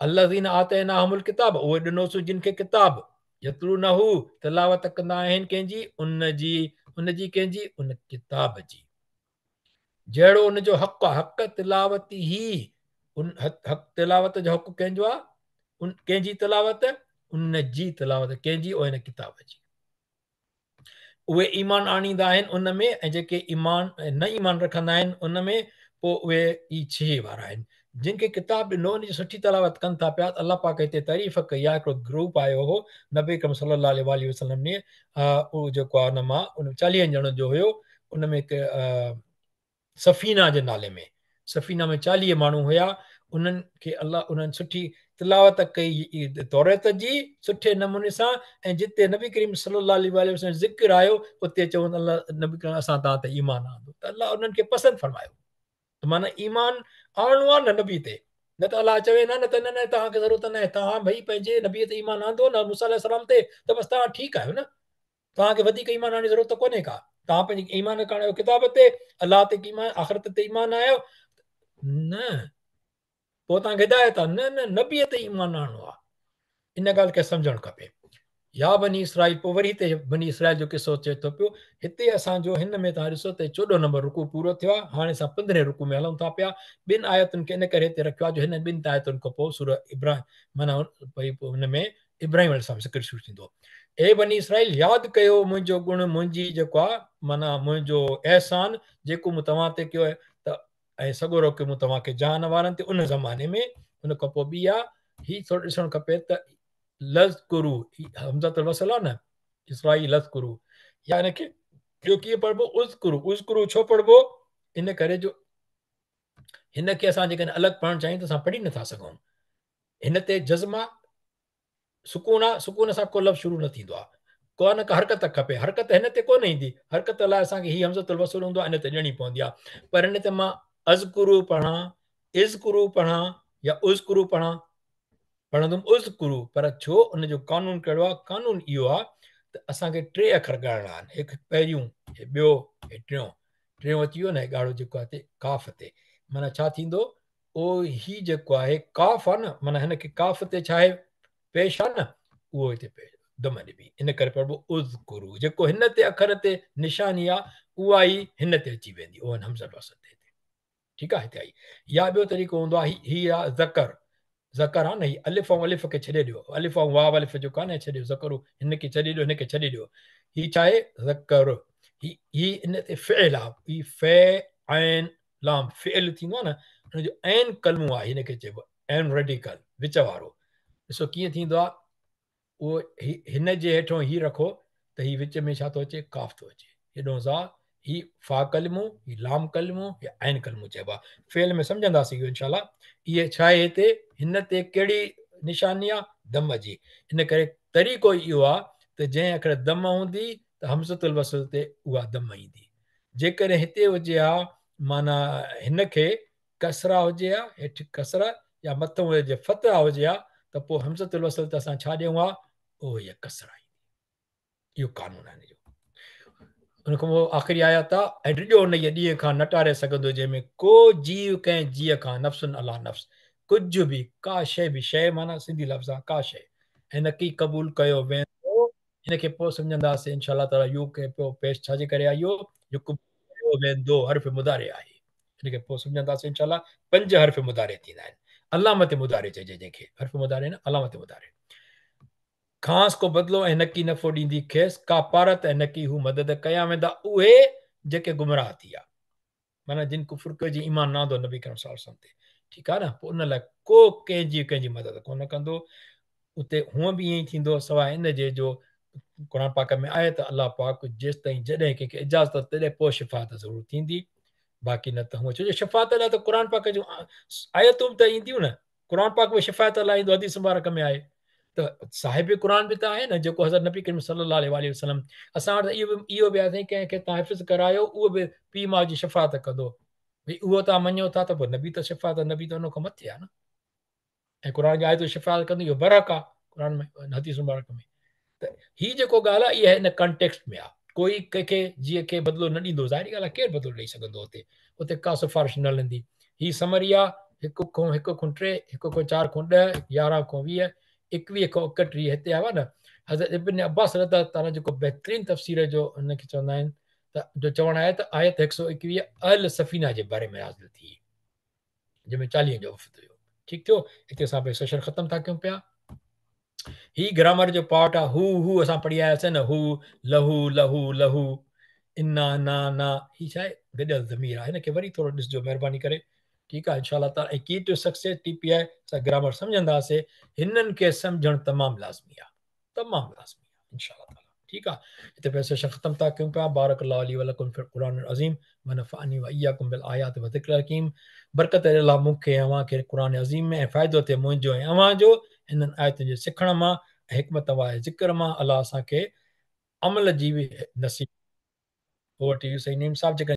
الذين آتيناهم الڪتاب اهي ڏنوسون جن کي ڪتاب يتلونه تلاوت ڪندا آهن ڪنهن جي ان جي ان جي ڪنهن جي ان ڪتاب جي جهڙو ان جو حق آهي حق تلاوت هي ان حق تلاوت جو حق ڪنهن جو آهي ان ڪنهن جي تلاوت ان جي تلاوت ڪنهن جي ان ڪتاب جي. اهي ايمان آڻيندا آهن ان ۾ ۽ جيڪي ايمان نه ايمان رکندا آهن ان ۾ پوء اهي ئي ڇيهي وارا آهن. جن کي ڪتاب ڏنو ان جي سٺي تلاوت ڪن ٿا پيا ته الله پاڪ هتي تعريف ڪئي آهي هڪڙو گروپ آيو هو نبي اڪرم صلي الله عليه واٰله وسلم ڏي اهو جيڪو آهي ان مان ان چاليهن ڄڻن جو هيو ان ۾ هڪ سفينه جي نالي ۾ سفينه ۾ 40 ماڻهو هيا انهن کي الله انهن سٺي تلاوت ڪئي توريت جي سٺي نموني سان ۽ جتي نبي ڪريم صلي الله عليه واٰله وسلم ذڪر آيو اتي چون الله نبي ڪريم اسان توهان تي ايمان آندو ته الله انهن کي پسند فرمايو ته معنی ايمان آڻڻو آهي نه نبي تي نه ته الله چوي نه نه ته نه نه توهان کي ضرورت نه آهي توهان ڀئي پنهنجي نبي تي ايمان آندو نه موسيٰ عليه السلام تي ته بس توهان ٺيڪ آهيو نه توهان کي وڌيڪ ايمان آڻڻ جي ضرورت ڪونهي ڪا. توهان پنهنجي ايمان آڻيو ڪتاب تي، الله تي ايمان، آخرت تي ايمان آيو نه پوء توهان کي هدايت آ نه نه نبي تي ايمان آڻڻو آ. ان ڳالهه کي سمجهڻ کپي. يا بني اسرائيل پوء وري هتي بني اسرائيل جو قصو اچي ٿو پيو. هتي اسان جو هن ۾ توهان ڏسو ته 14 نمبر رڪوع پورو ٿيو آ. هاڻي اسان 15 رڪوع ۾ هلون ٿا پيا. ٻن آيتن کي ان ڪري هتي رکيو آ جو هن ٻن آيتن کان پوء سوره ابراهيم معنيٰ هن ۾ ابراهيم عليه السلام ذڪر شروع ٿيندو. اي بني اسرائيل! ياد ڪيو منهنجو گڻ، منهنجي جيڪو آ، معنيٰ منهنجو احسان، جيڪو مون توهان تي ڪيو ته ۽ سڳورو ڪيو مون توهان کي جهان وارن تي ان زماني ۾. ان کان پوء ٻي آ، هي ٿورو ڏسڻ کپي ته لاذڪروا، هي همزة الوصل آ نه، اسرائيل اذڪروا، يا ان کي ٻيو ڪيئن پڙهبو اذڪروا، اذڪروا ڇو پڙهبو؟ ان ڪري جو هن کي اسان جيڪڏهن الڳ پڙهڻ چاهيون ته اسان پڙهي نٿا سگهون. هن تي جزم آ، سڪون آ، سڪون سان ڪو لفظ شروع نه ٿيندو آ. ڪا نه ڪا حرڪت کپي، حرڪت هن تي ڪونه ايندي، حرڪت لاء اسان کي هي همزة الوصل هوندو آ، ان تي ڏيڻي پوندي آ. پر هن تي مان اذڪرو پڙهان، اذڪرو پڙهان يا اذڪرو پڙهان، پڙهندم اذڪرو، پر ڇو ان جو قانون ڪهڙو آ؟ قانون اهو آ ته اسان کي ٽي اکر ڳڻڻا آهن، هڪ پهريون، هي ٻيو، هي ٽيون. ٽيون اچي ويو نه هي ڳاڙهو جيڪو آ هتي ڪاف تي، معنيٰ ڇا ٿيندو؟ او هي جيڪو آهي ڪاف آ نه معنيٰ هن کي ڪاف تي ڇا آهي پيش آ نه اهو هتي پيش دم ڏبي ان ڪري پڙهبو اذڪرو جيڪو هن تي اکر تي نشاني آ اها ئي هن تي اچي ويندي اهو همزه الوصل تي هتي ٺيڪ آ هتي آئي يا ٻيو طريقو هوندو آ هي هي آ ذڪر ذڪر آ نه هي الف ۽ الف کي ڇڏي ڏيو الف ۽ واو الف جو ڪانه ڇڏيو ذڪر هن کي ڇڏي ڏيو هن کي ڇڏي ڏيو هي ڇا آهي ذڪر هي هي ان تي فعل آ هي ف عين لام فعل ٿيندو آهي نه ان جو عين ڪلمو آهي هن کي چئبو عين ريڊيڪل وچ وارو ڏسو ڪيئن ٿيندو آهي اهو هن جي هيٺون هي رکو ته هي وچ ۾ ڇا ٿو اچي ڪاف ٿو اچي هيڏو زا هي فا ڪلمو هي لام ڪلمو هي عين ڪلمو چئبو آهي فعل ۾ سمجهنداسين اهو انشاء الله اهي ڇا آهي هتي هن تي ڪهڙي نشاني آهي دم جي ان ڪري طريقو اهو آهي ته جنهن اکر دم هوندي ته همزة الوصل تي اها دم ايندي جيڪڏهن هتي هجي ها معنيٰ هن کي ڪسره هجي ها هيٺ ڪسره يا مٿون هجي فتحه هجي ها ته پوء همزة الوصل تي اسان ڇا ڏيون ها اهو هي ڪسره ايندي اهو قانون آهي هن جو ان کان پوء آخري آيت آ ۽ ڊڄو انهيء ڏينهن کان نه ٽاري سگهندو جنهن ۾ ڪو جيء ڪنهن جيء کان نفس عليٰ نفس ڪجهه به ڪا شيء به شيء معنيٰ سنڌي لفظ آ ڪا شيء ۽ نڪي قبول ڪيو ويندو هن کي پوء سمجهنداسين انشاء الله تعالٰي يو کي پوء پيش ڇا جي ڪري آيو يقبل ويندو حرف مضارع آهي هن کي پوء سمجهنداسين انشاء الله پنج حرف مضارع ٿيندا آهن علامت مضارع چئجي جنهن کي حرف مضارع نه علامت مضارع کانس ڪو بدلو ۽ نڪي نفعو ڏيندي کيس ڪا پارت ۽ نڪي هو مدد ڪيا ويندا اهي جيڪي گمراهه ٿي ويا معنيٰ جن ڪفر ڪيو جن ايمان نه آندو نبي ڪريم صلي الله عليه وسلم تي ٺيڪ آهي نه پوء ان لاء ڪو ڪنهن جي ڪنهن جي مدد ڪونه ڪندو اتي هونء به ائين ئي ٿيندو سواء ان جي جو قرآن پاڪ ۾ آهي ته الله پاڪ جيستائين جڏهن ڪنهن کي اجازت تڏهن پوء شفاعت ضرور ٿيندي باقي نه ته هونء ڇو جو شفاعت لاء ته قرآن پاڪ جون آيتون به ته اينديون نه قرآن پاڪ ۾ شفاعت لاء ايندو حديث مبارڪ ۾ آهي ته صاحب قرآن به ته آهي نه جيڪو حضرت نبي ڪريم صلي الله عليه واٰله وسلم اسان وٽ اهو به اهو به آهي ڪنهن کي توهان حفظ ڪرايو اهو به پيء ماء جي شفاعت ڪندو ڀئي اهو توهان مڃو ٿا ته پوء نبي ته شفاعت نبي ته ان کان مٿي آهي نه ۽ قرآن جي آيت شفاعت ڪندو اهو برحق آهي قرآن ۾ حديث مبارڪ ۾ ته هي جيڪو ڳالهه آهي اها هن ڪانٽيڪسٽ ۾ آهي. ڪوئي ڪنهن کي جيء کي بدلو نه ڏيندو. ظاهري ڳالهه آهي ڪير بدلو ڏئي سگهندو اتي. اتي ڪا سفارش نه هلندي. هي سمري آهي، هڪ کون هڪ کون ٽي، هڪ کون چار کون ڏهه، 11 کون 20، 21 کون 31 هتي آيو آهي نه. حضرت ابن عباس رضي الله تعالٰي جيڪو بهترين تفسير جو هن کي چوندا آهن ته جو چوڻ آهي ته آيت 121 اهل سفينه جي باري ۾ نازل ٿي. جنهن ۾ 40 جو وفد هيو. ٺيڪ ٿيو هتي اسان پنهنجو سيشن ختم ٿا ڪيون پيا. هي گرامر جو پارٽ آ، هو هو اسان پڙهي آياسين نه، هو له له له انا نا نا، هي ڇا آهي؟ گڏيل ضمير آهي. هن کي وري ٿورو ڏسجو مهرباني ڪري، ٺيڪ آ. انشاء الله تعالي ۽ key to success T P I اسان گرامر سمجهنداسين، هنن کي سمجهڻ تمام لازمي آ، تمام لازمي آ انشاء الله تعالي، ٺيڪ آ. هتي پنهنجو سيشن ختم ٿا ڪيون پيا. بارڪ الله لي ولڪم في القرآن العظيم ونفعني واياڪم بالآيات وذڪر الحڪيم. برڪت ڏي الله مون کي ۽ اوهان کي قرآن عظيم ۾ ۽ فائدو ٿئي منهنجو ۽ اوهان جو هنن آيتن جي سکڻ مان ۽ حڪمت واري ذڪر مان. الله اسان کي عمل جي به نصيب. اوور ٽو you سائين نعيم صاحب جيڪڏهن.